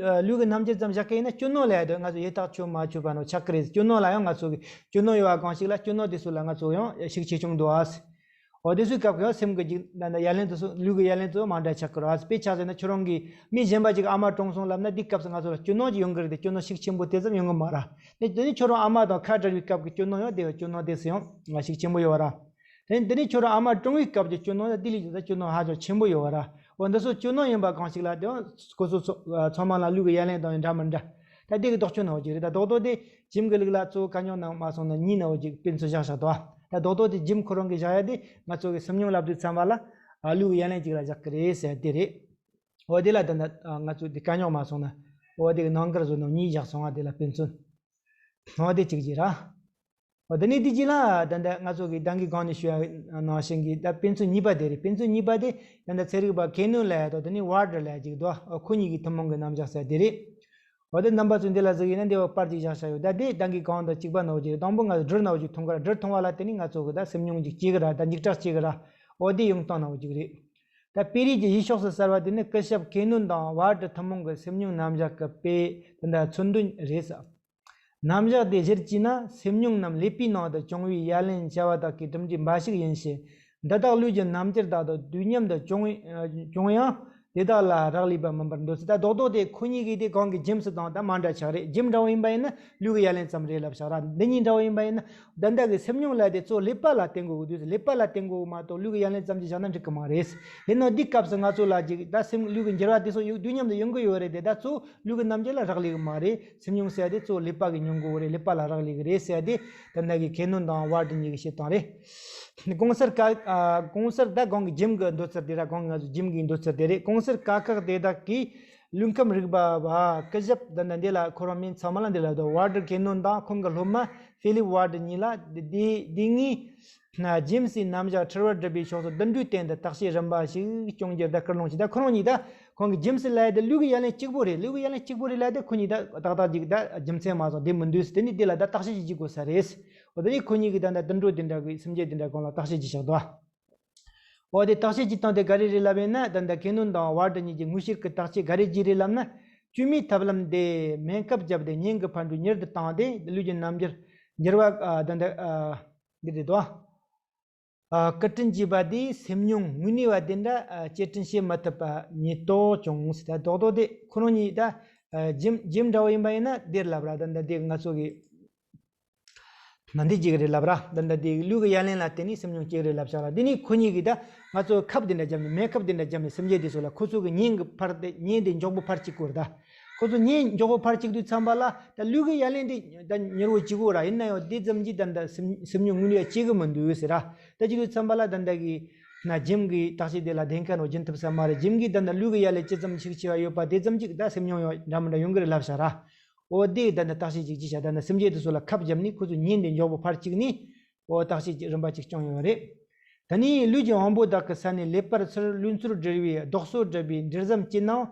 ལུས་ཀྱི་རྣམ་འགྱུར་ཙམ་བཞག་གི་ཡིན་ན་སྐྱོ་སྣང་ལ་ཡ་ད་ང་ཚོ་ཡིད་ཐག་ཆོད་མ་ཆོད་པ་ནོ་ཆགས་ཀྱི་རེད། སྐྱོ་སྣང་ལ་ཡང་ང་ཚོ་གི་སྐྱོ་སྣང་ཡོད་པ་གང་ཞིག་ལ་སྐྱོ་སྣང་དེ་ཚོ་ལ་ང་ཚོ་ཡང་ཤུགས་ཆེ་ཆུང་འདུག་ཨ། འོ་དེ་ཚོའི་སྐབས་ཀྱི་སེམས་ཀྱི་འཇིགས་ད་ལྟ་ཡ་ལན་དེ་ཚོ་ལུས་ཀྱི་ཡ་ལན་དེ་ཚོ་མ་འདྲ་ཆགས་ཀྱི་རེད་ཨ། དཔེ་ཆ་བཞག་ན་ཁྱོད་རང་གིས་མི་གཞན་པ་ཅིག་ཨ་མ་གྲོངས་སོང་ལབ་ན་འདི་སྐབས་སུ་ང་ཚོ་ལ་སྐྱོ་སྣང་ཅིག་ཡོང་གི་རེད་དེ་སྐྱོ་སྣང་ཤུགས་ཆེན་པོ་དེ་ཙམ་ཡོང་གི་མ་རེད། དེ་དེ་ནི་ཁྱོད་རང་ཨ་མ་དང་ཁ་བྲལ་བའི་སྐབས་ཀྱི་སྐྱོ་སྣང་ཡང་དེ་སྐྱོ་སྣང་དེ་སུ་ཡང་ང་ཤུགས་ཆེན་པོ་ཡོད་ར། དེ་ནི་དེ་ནི་ཁྱོད་རང་ཨ་མ་གྲོངས་པའི་སྐབས་ཀྱི་སྐྱོ་སྣང་ཡང་དེ་ལས་ཀྱང་ད་སྐྱོ་སྣང་ཧ་ཅང་ཆེན་པོ་ཡོད་ར། འོ་འདི་ཚོ་སྐྱོ་སྣང་ཡིན་པ་གང་ཞིག་ལ་དེ་ཡང་ཁོ་ཚོ་ཚོ་ཚང་མ་ལ་ལུས་ཀྱི་ཡ་ལན་དང་ཡང་འདྲ་མི་འདྲ། ད་དེ་གི་ལྡོག་ཕྱོགས་ནང་བཞིན་རེད། ད་རྡོག་རྡོག་དེ་ཇིམ་གི་ལུགས་ལ་གཙོ་བོ་དཀའ་རྙོག་ནང་མ་སོང་ན་གཉིས་ནང་བཞིན་དཔེ་མཚོན་བཞག་བཞག་དོ། ད་རྡོག་རྡོག་དེ་ཇིམ་ཁོ་རང་གི་བཞག་ཡ་དེ་ང་ཚོ་གི་སེམས་མྱོང་ལབ་དུས་ཚང་མ་ལ་ཨ་ལུས་ཀྱི་ཡ་ལན་གཅིག་ལ་བཞག་གི་རེད་ཟེར་དེ་རེད། འོ་དེ་ལ་ད་ལྟ་ང་ཚོ་དེ་དཀའ་རྙོག་མ་སོང་ན་འོ་དེ་གི་ནང་ཀར་བཟོ་ནང་གཉིས་བཞག་སོང་ང་དེ་ལ་དཔེ་མཚོན། འོ་དེ་གཅིག་བྱས་ར། འོ་དེ་ནས་དེ་གཅིག་ལ་ད་ལྟ་ང་ཚོ་གི་ད་གིན་གོང་ནས་ཞུ་ཡ་ནང་བཞིན་གྱི་ད་དཔེ་མཚོན་གཉིས་པ་དེ་རེད། དཔེ་མཚོན་གཉིས་པ་དེ་ད་ལྟ་ཚན་རིག་པ་ཁེ་ནུན་ལབ་ཡ་དང་དེ་ནས་ཝར་ཏེར་ལབ་ཡ་གཅིག་འདུག་འོ་ཁོ་གཉིས་ཀྱི་ཐུན་མོང་གི་རྣམ་གཞག་ཟེར་དེ་རེད། འོ་དེ་རྣམ་པ་ཚོ་འདི་ལ་གཟིགས་ཡིན་ན་འདི་བ་པར་གཅིག་བཞག་བཞག་ཡོད། ད་དེ་ད་གིན་གོང་དང་གཅིག་པ་ནང་བཞིན་རེད། དང་པོ་ང་ཚོ་སྦྲུལ་ནང་བཞིན་མཐོང་གི་ར། སྦྲུལ་མཐོང་བ་ལ་དེ་ནས་ང་ཚོ་གི་ད་སེམས་མྱོང་གཅིག་སྐྱེ་གི་ར། ད་འཇིགས་སྐྲག་སྐྱེ་གི་ར། འོ་དེ་ཡོང་སྟངས་ནང་བཞིན་རེད། ད་དཔེ་རིས་ཀྱི་ཡུལ་ཕྱོགས་སུ་གསལ་བ་དེ་ནི་སྐུ་ཞབས་ཁེ་ནུན་དང་ཝར་ཏེར་ཐུན་མོང་གི་སེམས་མྱོང་རྣམ་གཞག་གི་དཔེ་དེ་འདྲ་མཚོན་དོན་རེད་ཟེར། རྣམ་གཞག་དེ་གཞིར་བྱས་ན་སེམས་མྱོང་རྣམས་ཀླད་པའི་ནང་དུ་བྱུང་བའི་ཡ་ལན་བྱ་བ་དག་གི་གྲུབ་འབྲས་འབའ་ཞིག་ཡིན་ཞིང་། འདི་དག་ལུས་ཀྱི་རྣམ་འགྱུར་དག་ཏུ་དུས་མཉམ་དུ་བྱུང་བྱུང་ཡང་དེ་དག་ལ་རག་ལས་པ་མིན་པར་འདོད་ཟེར། ད་རྡོག་རྡོག་དེ་ཁོ་གཉིས་ཀྱི་དེ་གོང་གི་ཇེམ་སི་དང་ད་མ་འདྲ་ཆགས་རེད། ཇེམ་འདྲ་བོ་ཡིན་པ་ཡིན་ན་ལུས་ཀྱི་ཡ་ལན་ཙམ་རེད་ལབ་བཞག་ར། འདི་གཉིས་འདྲ་བོ་ཡིན་པ་ཡིན་ན་ད་ལྟ་གི་སེམས་མྱོང་ལ་དེ་གཙོ་ཀླད་པ་ལ་བརྟེན་དགོས་ཀྱི་འདུག་ཟེར། ཀླད་པ་ལ་བརྟེན་དགོས་མ་གཏོགས་ལུས་ཀྱི་ཡ་ལན་ཙམ་གྱིས་བཞག་ན་འགྲིག་གི་མ་རེད། ཡིན་ནའང་འདི་སྐབས་སུ་ང་ཚོ་ལ་ཅིག་ད་སེམས་ལུས་ཀྱི་འགྱུར་བ་དེ་ཚོ་ཡོད་དུས་མཉམ་དུ་ཡོང་གི་ཡོད་རེད་དེ། ད་གཙོ་བོ་ལུས་ཀྱི་རྣམ་འགྱུར་ལ་རག་ལས་ཀྱི་མ་རེད། སེམས་མྱོང་ཟེར་ཡ་དེ་གཙོ་བོ་ཀླད་པ་གི་མྱོང་གི་ཡོད་རེད། ཀླད་པ་ལ་རག་ལས་ཀྱི་རེད་ཟེར་ཡ་དེ་ད་ལྟ་གི་ཁེ་ནུན་དང་ཝར་ཏེར་གཉིས་ཀྱིས་བཤད་སྟངས་རེད། གོང་གསལ་ཀ་ཨ་གོང་གསལ་ད་གོང་གི་ཇེམ་གི་འདོད་ཚུལ་དེ་ར། གོང་གི་ང་ཚོ་ཇེམ་གི་འདོད་ཚུལ་དེ་རེད། གོང་གསལ་དཀའ་ཁག་དེ་དག་གིས་ལུས་ཁམས་རིག་པ་བ་སྐུ་ཞབས་ད་ལྟ་འདི་ལ་ཁོ་རང་མིང་ཚང་མ་ལ་འདི་ལ་འདུག་ཝར་ཏེར་ཁེ་ནུན་དང་ཁོང་གི་སློབ་མ་ཧྥི་ལིབ་ཝར་ཏེར་གཉིས་ལ་དེ་དེ་དེ་གཉིས། ན་ཇེམ་སི་རྣམ་གཞག་འཁྲུལ་བར་སྒྲུབ་པའི་ཕྱོགས་སུ་དུད་འགྲོའི་སྟེང་དུ་བརྟག་དཔྱད་རིམ་པ་ཞིག་སྐྱོང་རྒྱུར་ད་སྐུལ་སློང་བྱས། ད་ཁོ་རང་གཉིས་ད་ཁོང་གི་ཇེམ་སི་ལབ་ཡ་དེ་ལུས་ཀྱི་ཡ་ལན་གཅིག་པོ་རེད། ལུས་ཀྱི་ཡ་ལན་གཅིག་པོ་རེད་ལབ་ཡ་དེ་ཁོ་གཉིས་ད་ཏག་ཏག་ཅིག་ད་རྒྱུ་མཚན་མ་སོང་དེ་མི་འདུག་ཟེར། དེ་ནི་དེ་ལ་ད་བརྟག་དཔྱད་ཅིག་བྱེད་དགོས་ས་རེད། འོ་དེ་ནི་ཁོ་གཉིས་ཀྱིས་ད་ད་དུད་འགྲོ་དེ་འདྲ་གི་སེམས་ཅན་དེ་འདྲ་གང་ལ་བརྟག་དཔྱད་ཅིག་བྱེད་དོ། འོ་དེ་བརྟག་དཔྱད་ཀྱི་སྟངས་དེ་ག་རེ་རེད་ལབ་ཡིན་ན། ད་ལྟ་ཁེ་ནུན་དང་ཝར་ཏེར་གཉིས་ཀྱི་དངོས་བཤེར་གྱི་བརྟག་དཔྱད་ག་རེ་བགྱིས་རེད་ལབ་ན། བཅོས་མའི་ཐབས་ལམ་དེ་སྨན་ཁབ་བརྒྱབ་སྟེ་གཉན་གྱི་འཕར་འགྲོས་མྱུར་དུ་བཏང་སྟེ་ལུས་ཀྱི་རྣམ་འགྱུར་འགྱུར་བ་ཨ་ད་འདི་ཨ་འདི་རེད་དོ། ཨ་སྐུ་དྲིན་གྱིས་པ་དེས་སེམས་མྱོང་དངོས་གནས་པ་དེ་འདྲ་ཨ་གཅེས་སྐྲུན་བྱེད་མི་ཐུབ་པ་ཉིད་རྟོགས་བྱུང་ཟེར། ད་རྡོག་རྡོག་དེ་ཁོ་རང་གཉིས་ད་ཨ་རྒྱུན་རྒྱུན་འདྲ་བོ་ཡིན་པ་ཡིན་ན་དེར་ལབ་ར། ད་འདི་དེ་ང་ཚོ་གི་ན་འདི་གཅིག་རེད་ལབ་ར། ད་འདི་དེ་ལུས་ཀྱི་ཡ་ལན་ལ་བརྟེན་ནས་སེམས་མྱོང་སྐྱེ་རེད་ལབ་བཞག་ར། འདི་ནི་ཁོ་གཉིས་ཀྱིས་ད་ང་ཚོ་ཁབ་དེ་འདྲ་བརྒྱབ་ནས་སྨན་ཁབ་དེ་འདྲ་བརྒྱབ་ནས་སེམས་ཅན་དེ་ཚོ་ལ་ཁོ་ཚོ་གི་གཉན་གྱི་འཕར་དེ་གཉན་དེ་མགྱོགས་པོ་འཕར་གཅིག་དགོས་རེད་ད། ཁོ་ཚོ་གཉན་མགྱོགས་པོ་འཕར་གཅིག་དུས་ཙམ་པ་ལ་ད་ལུས་ཀྱི་ཡ་ལན་དེ་ད་མྱུར་བོ་གཅིག་དགོས་ར། ཡིན་ན་ཡང་དེ་ཙམ་གྱིས་ད་ད་སེམས་སེམས་མྱོང་དངོས་གནས་སྐྱེ་གི་མི་འདུག་ཟེར་ར། ད་གཅིག་དུས་ཙམ་པ་ལ་ད་ད་གི་ན་ཇིམ་གི་བརྟག་དཔྱད་དེ་ལ་བདེན་ཁ་ནོ་རྒྱུན་ཐུབ་ས་མ་རེད། ཇིམ་གི་ད་ད་ལུས་ཀྱི་ཡ་ལན་ཅི་ཙམ་ཞིག་ཆེ་བ་ཡོད་པ་དེ་ཙམ་གྱིས་ད་སེམས་མྱོང་ཡང་འདྲ་མི་འདྲ་ཡོང་གི་རེད་ལབ་བཞག་ར། འོ་དེ་ད་ད་བརྟག་དཔྱད་ཅིག་ཅི་བྱ། ད་ད་སེམས་ཅན་དེ་ཚོ་ལ་ཁབ་བརྒྱབ་ནས་ཁོ་ཚོ་གཉན་དེ་མགྱོགས་པོ་འཕར་གཅིག་ནས། འོ་བརྟག་དཔྱད་ཀྱི་རིམ་པ་གཅིག་བྱུང་ཡོད་རེད། ད་ནི་ལུས་ཀྱི་དབང་པོ་དག་གི་ས་ནས་ཀླད་པར་ཚུར་ལྷུན་ཚུར་འདྲིལ་བའི་རྡོག་སོལ་འདྲ་བའི་འདྲེ་ཟམ་གྱི་ནང་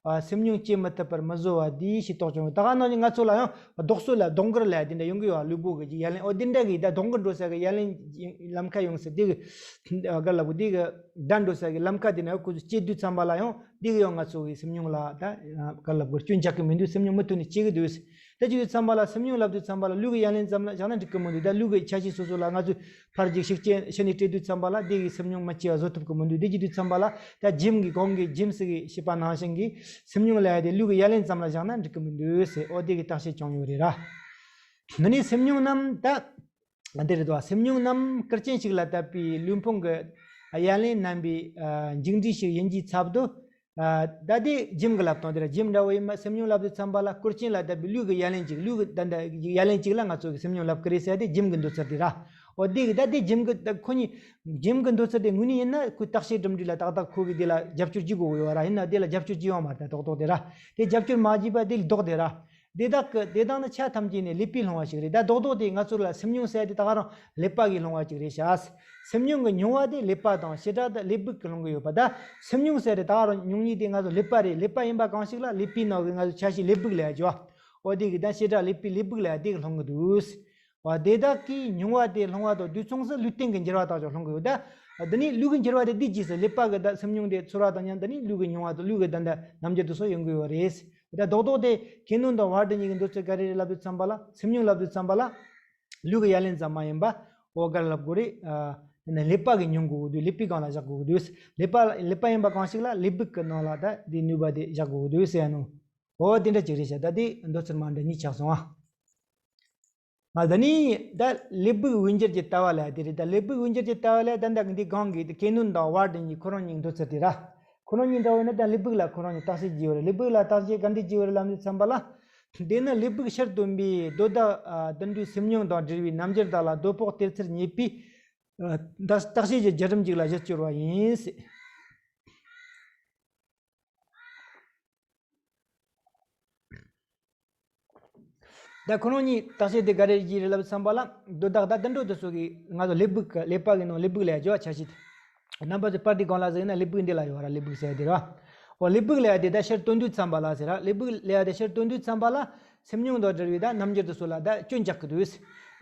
ཨ་སེམས་མྱོང་སྐྱེ་མི་ཐུབ་པར་མི་བཟོ་བ་འདི་ཞེས་རྟོགས་བྱུང་། ད་ག་ནང་བཞིན་ང་ཚོ་ལ་ཡང་རྡོག་སོལ་ལ་རྡོག་མགར་ལ་དེ་འདྲ་ཡོང་གི་ཡོད། ལུས་པོ་གི་ཡ་ལན། འོ་དེ་འདྲ་གི་ད་རྡོག་མགར་འགྲོ་ས་གི་ཡ་ལན་ལམ་ཁ་ཡོང་ས་དེ་གི་ག་ལ་བུ་དེ་གི་ད་འགྲོ་ས་གི་ལམ་ཁ་དེ་ན་ཁོ་ཚོ་སྐྱེ་དུས་ཙམ་པ་ལ་ཡང་དེ་གི་ཡང་ང་ཚོ་གི་སེམས་མྱོང་ལ་ད་ག་ལ་བུ་སྐྱོན་རྒྱག་གི་མི་འདུག་སེམས་མྱོང་མུ་མཐུད་ནས་སྐྱེ་གི་འདུག་ད་ཅི་དུས་ཙམ་པ་ལ་སེམས་མྱོང་ལབ་དུས་ཙམ་པ་ལ་ལུས་ཀྱི་ཡ་ལན་ཙམ་ལ་བཞག་ན་འགྲིག་གི་མི་འདུག་ད་ལུས་ཀྱི་ཆ་ཤས་སོ་སོ་ལ་ང་ཚོས་ཕར་གཅིག་ཤུགས་རྐྱེན་ཕྱི་ནས་སྤྲད་དུས་ཙམ་པ་ལ་དེ་གི་སེམས་མྱོང་མ་སྐྱེ་བ་བཟོ་ཐུབ་ཀྱི་མི་འདུག་དེ་ཅི་དུས་ཙམ་པ་ལ་ད་ཇིམ་གི་གོང་གི་ཇིམ་སི་གི་བཤད་པ་ནང་བཞིན་གྱི་སེམས་མྱོང་ལ་ཡ་དེ་ལུས་ཀྱི་ཡ་ལན་ཙམ་ལ་བཞག་ན་འགྲིག་གི་མི་འདུག་ཟེར། འོ་དེ་གི་བརྟག་དཔྱད་བྱུང་ཡོད་རེད་ར། འདི་ནི་སེམས་མྱོང་རྣམས་ད་འདི་རེད་དོ། སེམས་མྱོང་རྣམས་སྐུར་ཅན་ཞིག་ལ་བཏབ་པའི་ལུས་ཕུང་གི་ཡ་ལན་རྣམ་པའི་མཇུག་འབྲས་ཤིག་ཡིན་གྱི་ཚབ་ཏུ། ཨ་ད་དེ་ཇིམ་གི་ལབ་སྟངས་དེ་ར། ཇིམ་འདྲ་བོ་ཡིན་མ། སེམས་མྱོང་ལབ་དུས་ཙམ་པ་ལ་སྐུར་ཅན་ལ་ལྟ་བུའི་ལུས་ཀྱི་ཡ་ལན་གཅིག་ལུས་ཀྱི་ད་ལྟ་ཡ་ལན་གཅིག་ལ་ང་ཚོ་གི་སེམས་མྱོང་ལབ་ཀྱི་རེད་ཟེར་ཏེ་ཇིམ་གི་འདོད་ཚུལ་དེ་ར། འོ་དེ་གི་ད་དེ་ཇིམ་གི་ད་ཁོ་གཉིས་ཇིམ་གི་འདོད་ཚུལ་དེ་དངོས་གནས་ཡིན་ན་ཁོའི་བརྟག་དཔྱད་གྲུབ་འབྲས་ལ་ཏག་ཏག་ཁོ་གི་དེ་ལ་རྒྱབ་སྐྱོར་བྱེད་དགོས་ཡོད་ར། ཡིན་ན་དེ་ལ་རྒྱབ་སྐྱོར་བྱེད་ཡོང་མ་རེད། ད་རྡོག་རྡོག་དེ་ར། དེ་རྒྱབ་སྐྱོར་མ་བྱས་པ་དེ་ལྡོག་དེ་ར། དེ་དག་གི་དེ་དག་ནི་ཆ་ཐམས་ཅད་ནས་ཀླད་པས་སློང་བ་ཞིག་རེད། ད་རྡོག་རྡོག་དེ་ང་ཚོ་ལ་སེམས་མྱོང་ཟེར་དེ་ད་ག་རང་ཀླད་པ་གིས་སློང་བ་ཅིག་རེད་ཤག་སེམས་མྱོང་གི་མྱོང་བ་དེ་ཀླད་པ་དང་བྱེ་བྲག་ཏུ་ཀླད་པ་གིས་སློང་གི་ཡོད་པ། ད་སེམས་མྱོང་ཟེར་དེ་ད་ག་རང་མྱོང་ཉིད་དེ་ང་ཚོ་ཀླད་པ་རེད། ཀླད་པ་ཡིན་པ་གང་ཞིག་ལ་ཀླད་པའི་ནང་གི་ང་ཚོ་ཆ་ཤས་ཀླད་པ་ལབ་ཡ་ཅིག་ཡོད། འོ་དེ་གི་ད་བྱེ་བྲག་ཀླད་པའི་ཀླད་པ་ལབ་ཡ་དེ་གིས་སློང་གི་འདུག་འོ་དེ་དག་གིས་མྱོང་བ་དེ་སློང་བ་དང་དུས་མཚུངས་སུ་ལུས་རྟེན་གྱི་འགྱུར་བ་དག་ཀྱང་སློང་གི་ཡོད། ད་འདི་ནི་ལུས་ཀྱི་འགྱུར་བ་དེ་འདི་རྗེས་སུ་ཀླད་པ་གི་ད་སེམས་མྱོང་དེ་ཚོར་བ་དང་མཉམ་དུ་ནི་ལུས་ཀྱི་མྱོང་བ་དང་ལུས་ཀྱི་ད་ད་རྣམ་འགྱུར་དེ་ཚོ་ཡོང་གི་ཡོད་རེད། ད་རྡོག་རྡོག་དེ་ཀེ་ནོན་དང་ཝར་ཌི་གཉིས་ཀྱི་འདོད་ཚུལ་ག་རེ་རེད་ལབ་དུས་ཙམ་པ་ལ། སེམས་མྱོང་ལབ་དུས་ཙམ་པ་ལ་ལུས་ཀྱི་ཡ་ལན་ཙམ་མ་ཡིན་པ། འོ་ག་རེ་ལབ་དགོས་རེད། ཨ་དེ་ནི་ཀླད་པ་གིས་མྱོང་དགོས་ཀྱི་འདུག་ཀླད་པའི་སྒང་ལ་བཞག་དགོས་ཀྱི་འདུག་ཀླད་པ་ཀླད་པ་ཡིན་པ་གང་ཞིག་ལ་ཀླད་པ་གི་ནང་ལ་ད་དེ་ནུས་པ་དེ་བཞག་དགོས་ཀྱི་འདུག་ཟེར་ཡ་ནོ། འོ་དེ་འདྲ་ཅིག་རེད་ཤག་ད་དེ་འདོད་ཚུལ་མ་འདྲ་གཉིས་ཆགས་སོང་ཨ། ང་ད་ནི་ད་ཀླད་པའི་དབུས་འགྱུར་གྱི་ལྟ་བ་ལ་དེ་རེད། ད་ཀླད་པའི་དབུས་འགྱུར་གྱི་ལྟ་བ་ལ་ད་ད་འདི་སྒང་གི་ཀེ་ནོན་དང་ཝར་ཌི་གཉིས་ཁོ་རང་གཉིས་འདོད་ཚུལ་དེ་ར། ཁོ་རང་གཉིས་འདྲ་བོ་ཡིན་ན་ད་ཀླད་པ་ལ་ཁོ་རང་གཉིས་བརྟག་དཔྱད་བགྱིས་ཡོད་རེད། ཀླད་པ་ལ་བརྟག་དཔྱད་ག་འདྲ་བགྱིས་ཡོད་རེད་ལབ་དུས་ཙམ་པ་ལ། དེ་ནི་ཀླད་པའི་ཕྱིར་སྟོན་པའི་འདོད་ཆགས་ཨ་དུད་འགྲོའི་སེམས་མྱོང་དང་འབྲེལ་བའི་རྣམ་འགྱུར་དག་ལ་འདོད་ཕོག་སྟེར་ཚུལ་རྙེད་པའི་ཨ་བརྟག་བརྟག་དཔྱད་ཀྱི་བརྒྱུད་རིམ་ཅིག་ལ་གཞི་བཅོལ་བ་ཡིན། ད་ཁོ་རང་གཉིས་བརྟག་དཔྱད་དེ་ག་རེ་བགྱིས་རེད་ལབ་ཙམ་པ་ལ། འདོད་ཆགས་ད་དུད་འགྲོ་དེ་ཚོ་གི་ང་ཚོ་ཀླད་པ་གི་ཀླད་པ་གི་ནང་ཀླད་པ་ལབ་ཡ་ཅིག་ཡོད་ཆ་ཤས་དེ། རྣམ་པ་ཚོ་པར་དེ་སྒང་ལ་གཟིགས་ན་ཀླད་པ་འདི་ལ་ཡོད་ར། ཀླད་པ་ཟེར་ཡ་དེ་ར། འོ་ཀླད་པ་ལབ་ཡ་དེ་ད་ཕྱིར་སྟོན་དུས་ཙམ་པ་ལ་ཟེར་ར། ཀླད་པ་ལབ་ཡ་དེ་ཕྱིར་སྟོན་དུས་ཙམ་པ་ལ་སེམས་མྱོང་དང་འབྲེལ་བའི་ད་རྣམ་འགྱུར་དེ་ཚོ་ལ་ད་སྐྱོན་རྒྱག་གི་འདུག་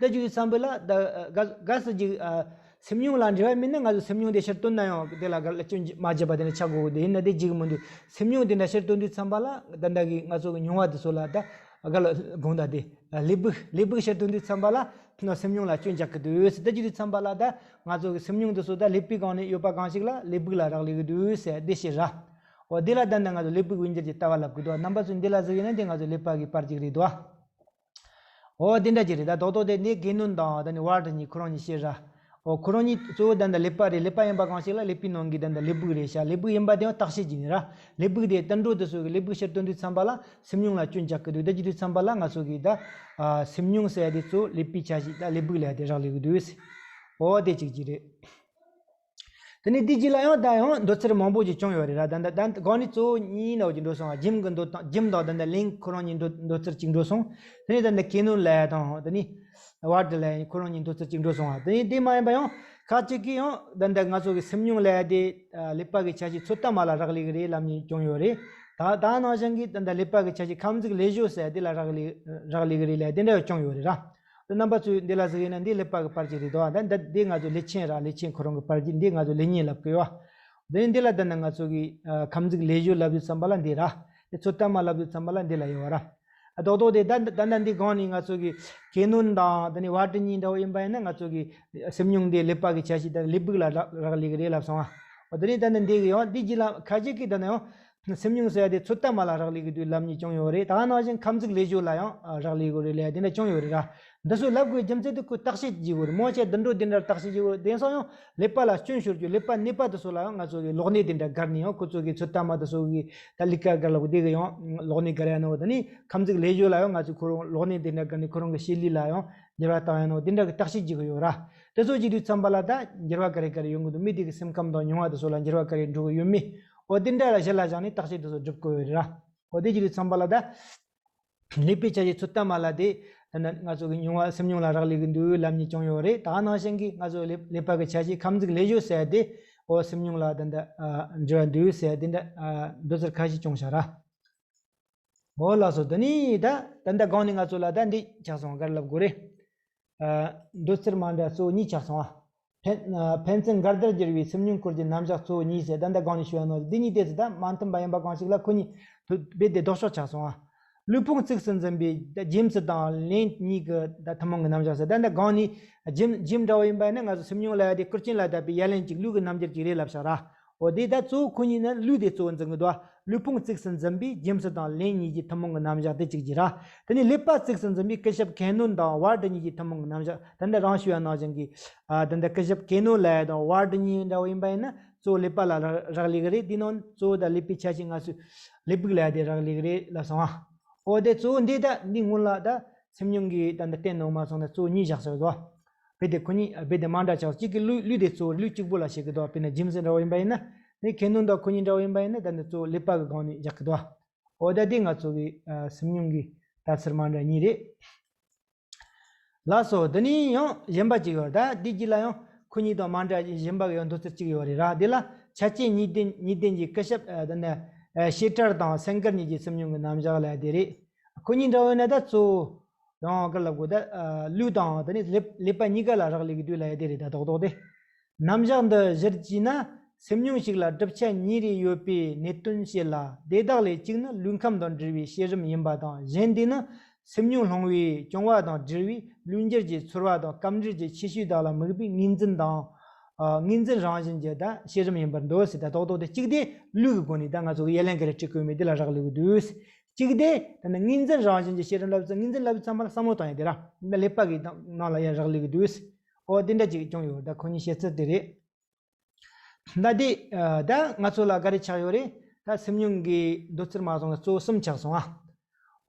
ད་ཅིག་ཙམ་པ་ལ་ད་ག་ག་ཟེར་ཅིག་ཨ། སེམས་མྱོང་ལ་འབྲེལ་བ་མེད་ན་ང་ཚོ་སེམས་མྱོང་དེ་ཕྱིར་སྟོན་ན་ཡང་དེ་ལ་ག་ལ་སྐྱོན་མ་བརྗོད་པ་དེ་འདྲ་ཆགས་དགོས་ཀྱི་འདུག་ཡིན་ན་དེ་འགྲིག་གི་མི་འདུག་སེམས་མྱོང་དེ་འདྲ་ཕྱིར་སྟོན་དུས་ཙམ་པ་ལ་ད་ལྟ་གི་ང་ཚོ་གི་མྱོང་བ་དེ་ཚོ་ལ་ད་ག་ལ་དགོངས་དག་དེ་ཀླད་པ་ཀླད་པ་ཕྱིར་སྟོན་དུས་ཙམ་པ་ལ་སེམས་མྱོང་ལ་སྐྱོན་རྒྱག་གི་འདུག་ཟེར། ད་ཅིག་དུས་ཙམ་པ་ལ་ད་ང་ཚོ་གི་སེམས་མྱོང་དེ་ཚོ་ད་ཀླད་པའི་སྒང་ནས་ཡོད་པ་གང་ཞིག་ལ་ཀླད་པ་ལ་རག་ལས་ཀྱི་འདུག་ཟེར་དེ་བཤད་ར། འོ་དེ་ལ་ད་ནི་ང་ཚོ་ཀླད་པའི་དབུས་འགྱུར་གྱི་ལྟ་བ་ལབ་ཀྱི་འདུག་རྣམ་པ་ཚོས་འདི་ལ་གཟིགས་ཡིན་ན་དེ་ང་ཚོ་ཀླད་པ་གི་པར་ཅིག་རེད་དོ། འོ་དེ་འདྲ་ཅིག་རེད། ད་རྡོག་རྡོག་དེ་ནི་ཀེ་ནོན་དང་ད་ནི་ཝར་ཌི་གཉིས་ཁོ་རང་གཉིས་བཤད་ར། འོ་ཁོ་རང་གཉིས་གཙོ་བོ་ད་ལྟ་ཀླད་པ་རེད། ཀླད་པ་ཡིན་པ་གང་ཞིག་ལ་ཀླད་པའི་ནང་གི་ད་ལྟ་ཀླད་པ་རེད་ཤག་ཀླད་པ་ཡིན་པ་དེ་ཡང་བརྟག་དཔྱད་བགྱིས་ནི་ར། ཀླད་པ་དེ་དུད་འགྲོ་དེ་ཚོ་གི་ཀླད་པ་ཕྱིར་སྟོན་དུས་ཙམ་པ་ལ་སེམས་མྱོང་ལ་སྐྱོན་རྒྱག་གི་འདུག་ད་ཅིག་དུས་ཙམ་པ་ལ་ང་ཚོ་གི་ད་ཨ་སེམས་མྱོང་ཟེར་ཡ་དེ་གཙོ་བོ་ཀླད་པའི་ཆ་ཤས་ད་ཀླད་པ་ལབ་ཡ་དེ་རག་ལས་ཀྱི་འདུག་འོ་དེ་གཅིག་གཅིག་རེད། དེ་ནས་དེ་རྗེས་ལ་ཡང་ད་ཡང་འདོད་ཚུལ་མང་པོ་ཅིག་བྱུང་ཡོད་རེད་ར། ད་ད་ད་གོང་ནས་གཙོ་བོ་གཉིས་ནང་བཞིན་འགྲོ་སོང་བ། ཇིམ་གི་འདོད་དང་ཇིམ་དང་ད་ད་ལིང་ཁོ་རང་གཉིས་འདོད་འདོད་ཚུལ་གཅིག་འགྲོ་སོང་། དེ་ནས་ད་ད་ཀེ་ནོན་ལབ་ཡ་དང་དེ་ནས་ཝར་ཌི་ལབ་ཡ་ཁོ་རང་གཉིས་འདོད་ཚུལ་གཅིག་འགྲོ་སོང་བ། དེ་ནས་དེ་མ་ཡིན་པ་ཡང་ཁ་ཅིག་གིས་ཡང་ད་ད་ང་ཚོ་གི་སེམས་མྱོང་ལབ་ཡ་དེ་ཀླད་པ་གི་ཆ་ཤས་ཚོད་ལྟ་མ་ལ་རག་ལས་ཀྱི་རེད་ལབ་མཁན་བྱུང་ཡོད་རེད། ད་ད་ནང་བཞིན་གྱི་ད་ད་ཀླད་པ་གི་ཆ་ཤས་ཁམས་གཟུགས་ལས་བྱུང་ཟེར་ཡ་དེ་ལ་རག་ལས་རག་ལས་ཀྱི་རེད་ལབ་ཡ་དེ་འདྲ་ཡང་བྱུང་ཡོད་རེད་ར། རྣམ་པ་ཚོས་འདི་ལ་གཟིགས་ཡིན་ན་འདི་ཀླད་པ་གི་པར་ཅིག་རེད་དོ། ད་འདི་འདི་ང་ཚོ་ཀླད་ཆེན་ར། ཀླད་ཆེན་ཁོ་རང་གི་པར་ཅིག་འདི་ང་ཚོ་ཀླད་རྙིང་ལབ་ཀྱི་ཡོད། འདི་འདི་ལ་ད་ནི་ང་ཚོ་གི་ཨ་ཁམས་གཟུགས་ལས་བྱུང་ལབ་དུས་ཙམ་པ་ལ་འདི་ར། དེ་ཚོད་ལྟ་མ་ལབ་དུས་ཙམ་པ་ལ་འདི་ལ་ཡོད་ར། རྡོག་རྡོག་དེ་ད་ད་ད་འདི་སྒང་ནས་ང་ཚོ་གི་ཀེ་ནོན་དང་དེ་ནས་ཝར་ཏི་གཉིས་འདྲ་བོ་ཡིན་པ་ཡིན་ན། ང་ཚོ་གི་སེམས་མྱོང་དེ་ཀླད་པ་གི་ཆ་ཤས་དང་ཀླད་པ་ལ་རག་རག་ལས་གི་རེད་ལབ་སོང་ཨ། འོ་དེ་ནས་ད་ནི་འདི་གི་ཡང་འདི་རྗེས་ལ་ཁ་ཅིག་གིས་ད་ནི་ཡང་སེམས་མྱོང་ཟེར་ཡ་དེ་ཚོད་ལྟ་མ་ལ་རག་ལས་གི་འདུག་ལབ་མཁན་ཅུང་ཡོད་རེད། ད་ག་ནང་བཞིན་ཁམས་གཟུགས་ལས་ཞོར་ལ་ཡང་རག་ལས་གི་རེད་ལབ་ཡ་དེ་འདྲ་ཅུང་ཡོད་རེད་ར། འདི་ཚོ་ལབ་དགོས་རྒྱུ་མཚན་དེ་ཁོས་བརྟག་དཔྱད་བགྱི་དགོས་རེད། མོ་ཆེ་འདི་འདྲ་འདི་འདྲ་བརྟག་དཔྱད་བགྱི་དགོས་རེད། དེང་སང་ཡང་ཀླད་པ་ལ་སྐྱོན་ཤོར་རྒྱུ་ཀླད་པ་ནད་པ་དེ་ཚོ་ལ་ཡང་ང་ཚོ་གི་གློག་བརྙན་དེ་འདྲ་བསྒར་ནས་ཡང་ཁོ་ཚོ་གི་ཚོད་ལྟ་མ་དེ་ཚོ་གི་ད་ལས་ཀ་བསྒར་ལ་དགོས། དེ་གི་ཡང་གློག་བརྙན་བསྒར་ཡ་ནོ་དེ་ནི་ཁམས་གཟུགས་ལས་ཞོར་ལ་ཡང་ང་ཚོ་ཁོ་རང་གློག་བརྙན་དེ་འདྲ་བསྒར་ནས་ཁོ་རང་གི་ཤེས་ལས་ལ་ཡང་འགྱུར་བ་བཏང་ཡ་ནོ་དེ་འདྲ་གི་བརྟག་དཔྱད་བགྱི་གི་ཡོད་ར། དེ་ཚོ་བགྱི་དུས་ཙམ་པ་ལ་ད་འགྱུར་བ་ག་རེ་ག་རེ་ཡོང་གི་འདུག་མི་དེ་གི་སེམས་ཁམས་དང་མྱོང་བ་དེ་ཚོ་ལ་འགྱུར་བ་ག་རེ་འགྲོ་གི་ཡོད་མེད། འོ་དེ་འདྲ་ལ་གཞི་ལ་བཞག་ནས་བརྟག་དཔྱད་དེ་ཚོ་སྒྲུབ་དགོས་ཡོད་རེད་ར། འོ་དེ་བགྱི་དུས་ཙམ་པ་ལ་ད་ཀླད་པའི་ཆ་ཤས་ཚོད་ལྟ་མ་ལ་དེ་ད་ནི་ང་ཚོ་གི་མྱོང་བ་སེམས་མྱོང་ལ་རག་ལས་གི་འདུག་ལབ་མཁན་ཅུང་ཡོད་རེད། ད་ག་ནང་བཞིན་གི་ང་ཚོ་ཀླད་ཀླད་པ་གི་ཆ་ཤས་ཁམས་གཟུགས་ལས་ཞོར་ཟེར་ཡ་དེ་འོ་སེམས་མྱོང་ལ་ད་ད་འབྲེལ་བ་འདུག་ཟེར་ཡ་དེ་འདྲ་འདོད་ཚུལ་ཁ་ཤས་ཅུང་ཞིག་ར། འོ་ལགས་སོ། དེ་ནི་ད་ད་ལྟ་གོང་ནས་ང་ཚོ་ལ་ད་འདི་ཆགས་སོང་། ག་རེ་ལབ་དགོས་རེད། ཨ། འདོད་ཚུལ་མ་འདྲ་གཙོ་བོ་གཉིས་ཆགས་སོང་ཨ། ཕན་ཨ་ཕན་ཚུན་འགལ་ཟླར་གྱུར་པའི་སེམས་མྱོང་སྐོར་གྱི་རྣམ་གཞག་གཙོ་བོ་གཉིས་ཟེར། ད་ལྟ་གོང་ནས་ཞུས་པ་ནང་བཞིན་འདི་གཉིས་དེ་ཚོ་ད་མ་མཐུན་པ་ཡིན་པ་གང་ཞིག་ལ་ཁོ་གཉིས་རྦད་དེ་ལྡོག་ཕྱོགས་ཆགས་སོང་ཨ། ལུས་ཕུང་གཙིགས་སུ་འཛིན་པའི་ད་ཇེམ་སི་དང་ལིན་གཉིས་ཀྱི་ད་ཐུན་མོང་གི་རྣམ་གཞག་ཟེར། ད་ལྟ་གོང་ནས་ཇེམ་ཇེམ་འདྲ་བོ་ཡིན་པ་ཡིན་ན་ང་ཚོ་སེམས་མྱོང་ལབ་ཡ་དེ་སྐུར་ཆེན་ལ་བསྡད་པའི་ཡ་ལན་གཅིག་ལུས་ཀྱི་རྣམ་འགྱུར་གཅིག་རེད་ལབ་བཞག་ར། འོ་དེ་ད་གཙོ་བོ་ཁོ་གཉིས་ནི་ལུས་དེ་གཙོ་བོ་འཛིན་གྱི་འདུག་ལུས་ཕུང་གཙིགས་སུ་འཛིན་པའི་ཇེམ་སི་དང་ལིན་གཉིས་ཀྱི་ཐུན་མོང་གི་རྣམ་གཞག་དེ་གཅིག་གྱིས་ར། དེ་ནས་ཀླད་པ་གཙིགས་སུ་འཛིན་པའི་སྐུ་ཞབས་ཁེ་ནོན་དང་ཝར་ཌི་གཉིས་ཀྱི་ཐུན་མོང་གི་རྣམ་གཞག་ད་ལྟ་རང་ཞུས་པ་ནང་བཞིན་གྱི། ཨ། ད་ལྟ་སྐུ་ཞབས་ཁེ་ནོན་ལབ་ཡ་དང་ཝར་ཌི་གཉིས་འདྲ་བོ་ཡིན་པ་ཡིན་ན་གཙོ་བོ་ཀླད་པ་ལ་རག་རག་ལས་ཀྱི་རེད། དེའི་ནང་གཙོ་བོ་ད་ཀླད་པའི་ཆ་ཤས་ང་ཚོས་ཀླད་པ་ལབ་ཡ་དེ་རག་ལས་ཀྱི་རེད་ལབ་སོང་ཨ། འོ་དེ་གཙོ་བོ་འདི་ད་འདི་སྔོན་ལ་ད་སེམས་མྱོང་གི་ད་ལྟ་བསྟན་ནོ་མ་སོང་ན་གཙོ་བོ་གཉིས་བཞག་ཟེར་དོ། རྦད་དེ་ཁོ་གཉིས་རྦད་དེ་མ་འདྲ་ཆགས། གཅིག་གི་ལུས་ལུས་དེ་གཙོ་བོ་ལུས་གཅིག་པོ་ལ་བཤད་ཀྱི་འདུག་དཔེར་ན་ཇེམ་སི་འདྲ་བོ་ཡིན་པ་ཡིན་ན། ནི་ཁེ་ནོན་དང་ཁོ་གཉིས་འདྲ་བོ་ཡིན་པ་ཡིན་ན་ད་ནི་གཙོ་བོ་ཀླད་པ་གི་སྒང་ནས་བཞག་གི་འདུག་འོ་ད་དེ་ང་ཚོ་གི་ཨ་སེམས་མྱོང་གི་ལྟ་ཚུལ་མ་འདྲ་གཉིས་རེད། ལགས་སོ། དེ་ནས་ཡང་གཞན་པ་གཅིག་ཡོད་རེད། ད་དེ་གཅིག་ལ་ཡང་ཁོ་གཉིས་དང་མ་འདྲ་གཞན་པ་གི་ཡང་འདོད་ཚུལ་གཅིག་ཡོད་རེད་ར། དེ་ལ་ཆ་ཅན་གཉིས་ལྡན་གཉིས་ལྡན་གྱི་སྐུ་ཞབས་ཨ་ད་ནི་ཨ་ཤེ་ཏྲར་དང་སེང་གེར་གཉིས་ཀྱི་སེམས་མྱོང་གི་རྣམ་གཞག་ལབ་ཡ་དེ་རེད། ཁོ་གཉིས་འདྲ་བོ་ཡིན་ན་ད་གཙོ་བོ། ཡང་ག་རེ་ལབ་དགོས། ད་ལུས་དང་དེ་ནས་ཀླད་ཀླད་པ་གཉིས་ཀ་ལ་རག་ལས་ཀྱི་འདུག་ལབ་ཡ་དེ་རེད། ད་རྡོག་རྡོག་དེ། རྣམ་གཞག་འདི་གཞིར་བྱས་ན་སེམས་མྱོང་ཞིག་ལ་བསྒྲུབ་བྱ་གཉིས་རེ་ཡོད་པའི་གནད་དོན་བཤད་ལ། དེ་དག་ལས་གཅིག་ནི་ལུས་ཁམས་དང་འབྲེལ་བའི་བྱེད་རིམ་ཡིན་པ་དང་། གཞན་དེ་ནི་སེམས་མྱོང་སློང་བའི་བྱུང་བ་དང་འབྲེལ་བའི་ལུས་འགྱུར་གྱི་ཚོར་བ་དང་སྐབས་འབྲེལ་གྱི་ཁྱད་ཆོས་དག་ལ་དམིགས་པའི་ངོས་འཛིན་དང་། ཨ་ངོས་འཛིན་རང་བཞིན་གྱི་ད་བྱེད་རིམ་ཡིན་པར་འདོད་ཟེར། ད་རྡོག་རྡོག་དེ་གཅིག་དེ་ལུས་ཀྱི་སྒོ་ནས་ད་ང་ཚོ་གི་ཡ་ལན་ག་རེ་སྤྲད་དགོས་མེད་དེ་ལ་རག་ལས་ཀྱི་འདུག་གཅིག་དེ་ད་ནི་ངོས་འཛིན་རང་བཞིན་གྱི་བྱེད་རིམ་ལབ་ཙང་ངོས་འཛིན་ལབ་ཙམ་པ་ལ་བསམ་བློ་བཏང་ཡ་དེ་ར། ད་ཀླད་པ་གི་ནང་ལ་ཡ་རག་ལས་ཀྱི་འདུག་འོ་དེ་འདྲ་ཅིག་ཀྱང་ཡོད། ད་ཁོ་གཉིས་བཤད་ཚུལ་དེ་རེད། ད་དེ་ད་ང་ཚོ་ལ་ག་རེ་ཆགས་ཡོད་རེད། ད་སེམས་མྱོང་གི་འདོད་ཚུལ་མ་སོང་ན་གཙོ་བོ་གསུམ་ཆགས་སོང་ཨ།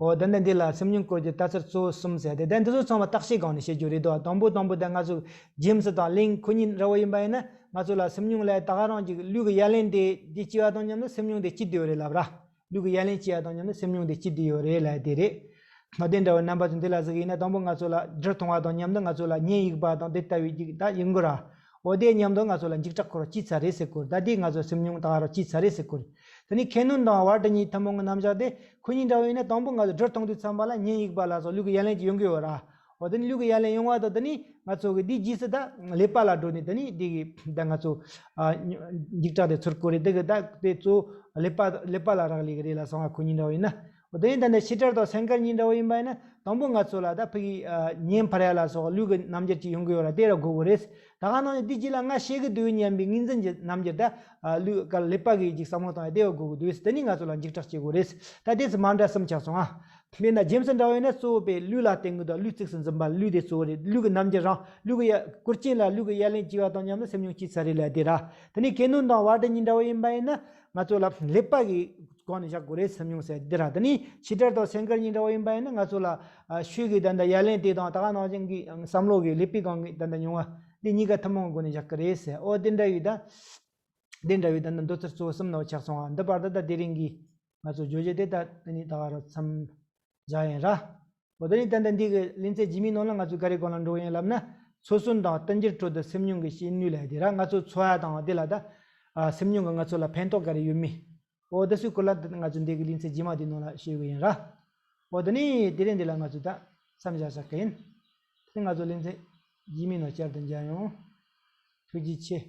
འོ་ད་ནི་འདི་ལ་སེམས་མྱོང་སྐོར་གྱི་ལྟ་ཚུལ་གཙོ་བོ་གསུམ་ཟེར་ཏེ། ད་འདི་ཚོ་ཚང་མ་བརྟག་དཔྱད་སྒང་ནས་བཤད་རྒྱུ་རེད་དོ། དང་པོ་དང་པོ་ད་ང་ཚོ་ཇེམ་སི་དང་ལིན་ཁོ་གཉིས་འདྲ་བོ་ཡིན་པ་ཡིན་ན་ང་ཚོ་ལ་སེམས་མྱོང་ལ་ད་ག་རང་གི་ལུས་ཀྱི་ཡ་ལན་དེ་དེ་སྐྱེ་བ་དང་མཉམ་དུ་སེམས་མྱོང་དེ་སྐྱེ་བསྡད་ཡོད་རེད་ལབ་ར། ལུས་ཀྱི་ཡ་ལན་སྐྱེ་ཡ་དང་མཉམ་དུ་སེམས་མྱོང་དེ་སྐྱེ་བསྡད་ཡོད་རེད་ལབ་དེ་རེད། ད་དེ་འདྲ་བའི་རྣམ་པ་ཚོ་འདི་ལ་གཟིགས་ཡིན་ན། དང་པོ་ང་ཚོ་ལ་དྲི་མཐོང་བ་དང་མཉམ་དུ་ང་ཚོ་ལ་སྙན་ཡིག་པ་དང་དེ་ལྟ་བུའི་ཅིག་ད་ཡིན་དགོས་ར། འོ་དེ་མཉམ་དུ་ང་ཚོ་ལ་འཇིགས་སྐྲག་སྐོར་སྐྱེས་ཚར་རེད་ཟེར་དགོས་རེད། ད་དེ་ང་ཚོ་སེམས་མྱོང་ད་ག་རང་སྐྱེས་ཚར་རེད་ཟེར་དགོས་རེད། དེ་ནས་ཁེ་ནོན་དང་ཝར་ཌི་གཉིས་ཐུན་མོང་གི་རྣམ་གཞག་དེ་ཁོ་གཉིས་འདྲ་བོ་ཡིན་ན། དང་པོ་ང་ཚོ་དྲི་མཐོང་དུས་ཙམ་པ་ལ་སྙན་ཡིག་པ་ལ་སོགས་ལུས་ཀྱི་ཡ་ལན་ཅིག་ཡོང་གི་ཡོད་ར། འོ་དེ་ནི་ལུས་ཀྱི་ཡ་ལན་ཡོང་བ་དང་དེ་ནི་ང་ཚོ་གི་འདི་རྗེས་སུ་ད་ཀླད་པ་ལ་འགྲོ་ནས་དེ་ནི་འདི་གི་ད་ང་ཚོ་ཨ་འཇིགས་སྐྲག་དེ་ཚོར་གི་རེད། འདི་གི་ད་དེ་གཙོ་བོ་ཀླད་པ་ཀླད་པ་ལ་རག་ལས་ཀྱི་རེད་ལབ་སོང་ང་། ཁོ་གཉིས་འདྲ་བོ་ཡིན་ན། འོ་དེ་ནི་ད་ནི་ཤེ་ཏྲར་དང་སེང་གེར་གཉིས་འདྲ་བོ་ཡིན་པ་ཡིན་ན། དང་པོ་ང་ཚོ་ལ་ད་ཕ་གི་ཨ་ཉན་འཕར་ཡ་ལ་སོགས་ལུས་ཀྱི་རྣམ་འགྱུར་ཅིག་ཡོང་གི་ཡོད་ར། དེ་ར་དགོས་གི་རེད། ད་ག་ནང་བཞིན་འདི་རྗེས་ལ་ང་ཤེས་ཀྱི་འདུག་སྙམ་པའི་ངོས་འཛིན་གྱི་རྣམ་འགྱུར་ད་ཨ་ལུས་ཀ་ཀླད་པ་གི་ཅིག་བསམ་བློ་བཏང་ཡ་དེ་བ་དགོས་གི་འདུག་དེ་ནི་ང་ཚོ་ལ་འཇིགས་སྐྲག་སྐྱེ་གི་རེད། ད་དེ་ཚོ་མ་འདྲ་གསུམ་ཆགས་སོང་ཨ། དཔེར་ན་ཇེམ་སི་འདྲ་བོ་ཡིན་ན་གཙོ་བོ་དཔེ་ལུས་ལ་བརྟེན་གི་འདུག་ལུས་གཙིགས་སུ་འཛིན་པ་ལུས་དེ་གཙོ་བོ་རེད། ལུས་ཀྱི་རྣམ་འགྱུར་རང་ལུས་ཀྱི་ཡ་སྐུར་ཆེན་ལ་ལུས་ཀྱི་ཡ་ལན་གཅིག་པ་དང་མཉམ་དུ་སེམས་མྱོང་སྐྱེས་ཚར་རེད་ལབ་དེ་ར། དེ་ནས་ཁེ་ནོན་དང་ཝར་ཌི་གཉིས་འདྲ་བོ་ཡིན་པ་ཡིན་ན་ང་ཚོ་ལ་ཀླད་པ་གི་སྒང་ནས་བཞག་དགོས་རེད། སེམས་མྱོང་ཟེར་འདི་ར། དེ་ནས་ཤེ་ཏྲར་དང་སེང་གེར་གཉིས་འདྲ་བོ་ཡིན་པ་ཡིན་ན་ང་ཚོ་ལ་ཨ་ཤུལ་གི་ད་ལྟ་ཡ་ལན་དེ་དང་ད་ག་ནང་བཞིན་གྱི་བསམ་བློ་གི་ཀླད་པའི་སྒང་གི་ད་ལྟ་མྱོང་བ་འདི་གཉིས་ཀ་ཐུན་མོང་གི་སྒོ་ནས་བཞག་གི་རེད་ཟེར། ཨོ་དེ་འདྲ་ཡོད་ད། དེ་འདྲ་བའི་ད་ནི་འདོད་ཚུལ་གཙོ་བོ་གསུམ་ནང་ཆགས་སོང་བ། འདི་བར་དུ་ད་དེ་རིང་གི་ང་ཚོ་བརྗོད་གཞི་དེ་ད་དེ་ནི་ད་ག་རང་མཚམས་བཞག་ཡིན་ར། འོ་དེ་ནི་ད་ལྟ་འདི་གི་ལེ་ཚན་རྗེས་མའི་ནང་ལ་ང་ཚོ་ག་རེ་སྒང་ལ་འགྲོ་ཡིན་ལབ་ན། འཚོ་གསོན་དང་གཏམ་རྒྱུད་ཁྲོད་དུ་སེམས་མྱོང་གི་བཤད་ནུས་ལབ་དེ་ར། ང་ཚོ་འཚོ་བ་དང་དེ་ལ་ད་ཨ་སེམས་མྱོང་གི་ང་ཚོ་ལ་ཕན་ཐོགས་ག་རེ་ཡོད་མེད། འོ་དེ་ཚོའི་སྐོར་ལ་ད་ང་ཚོ་འདི་གི་ལེ་ཚན་རྗེས་མ་དེའི་ནང་ལ་ཞུ་གི་ཡིན་ར། འོ་དེ་ནི་དེ་རིང་འདི་ལ་ང་ཚོ་ད་མཚམས་བཞག་བཞག་གི་ཡིན། དེ་ང་ཚོ་ལེ་ཚན་རྗེས་མའི་ནང་བསྐྱར་དུ་མཇལ་ཡོང་། ཐུགས་རྗེ་ཆེ།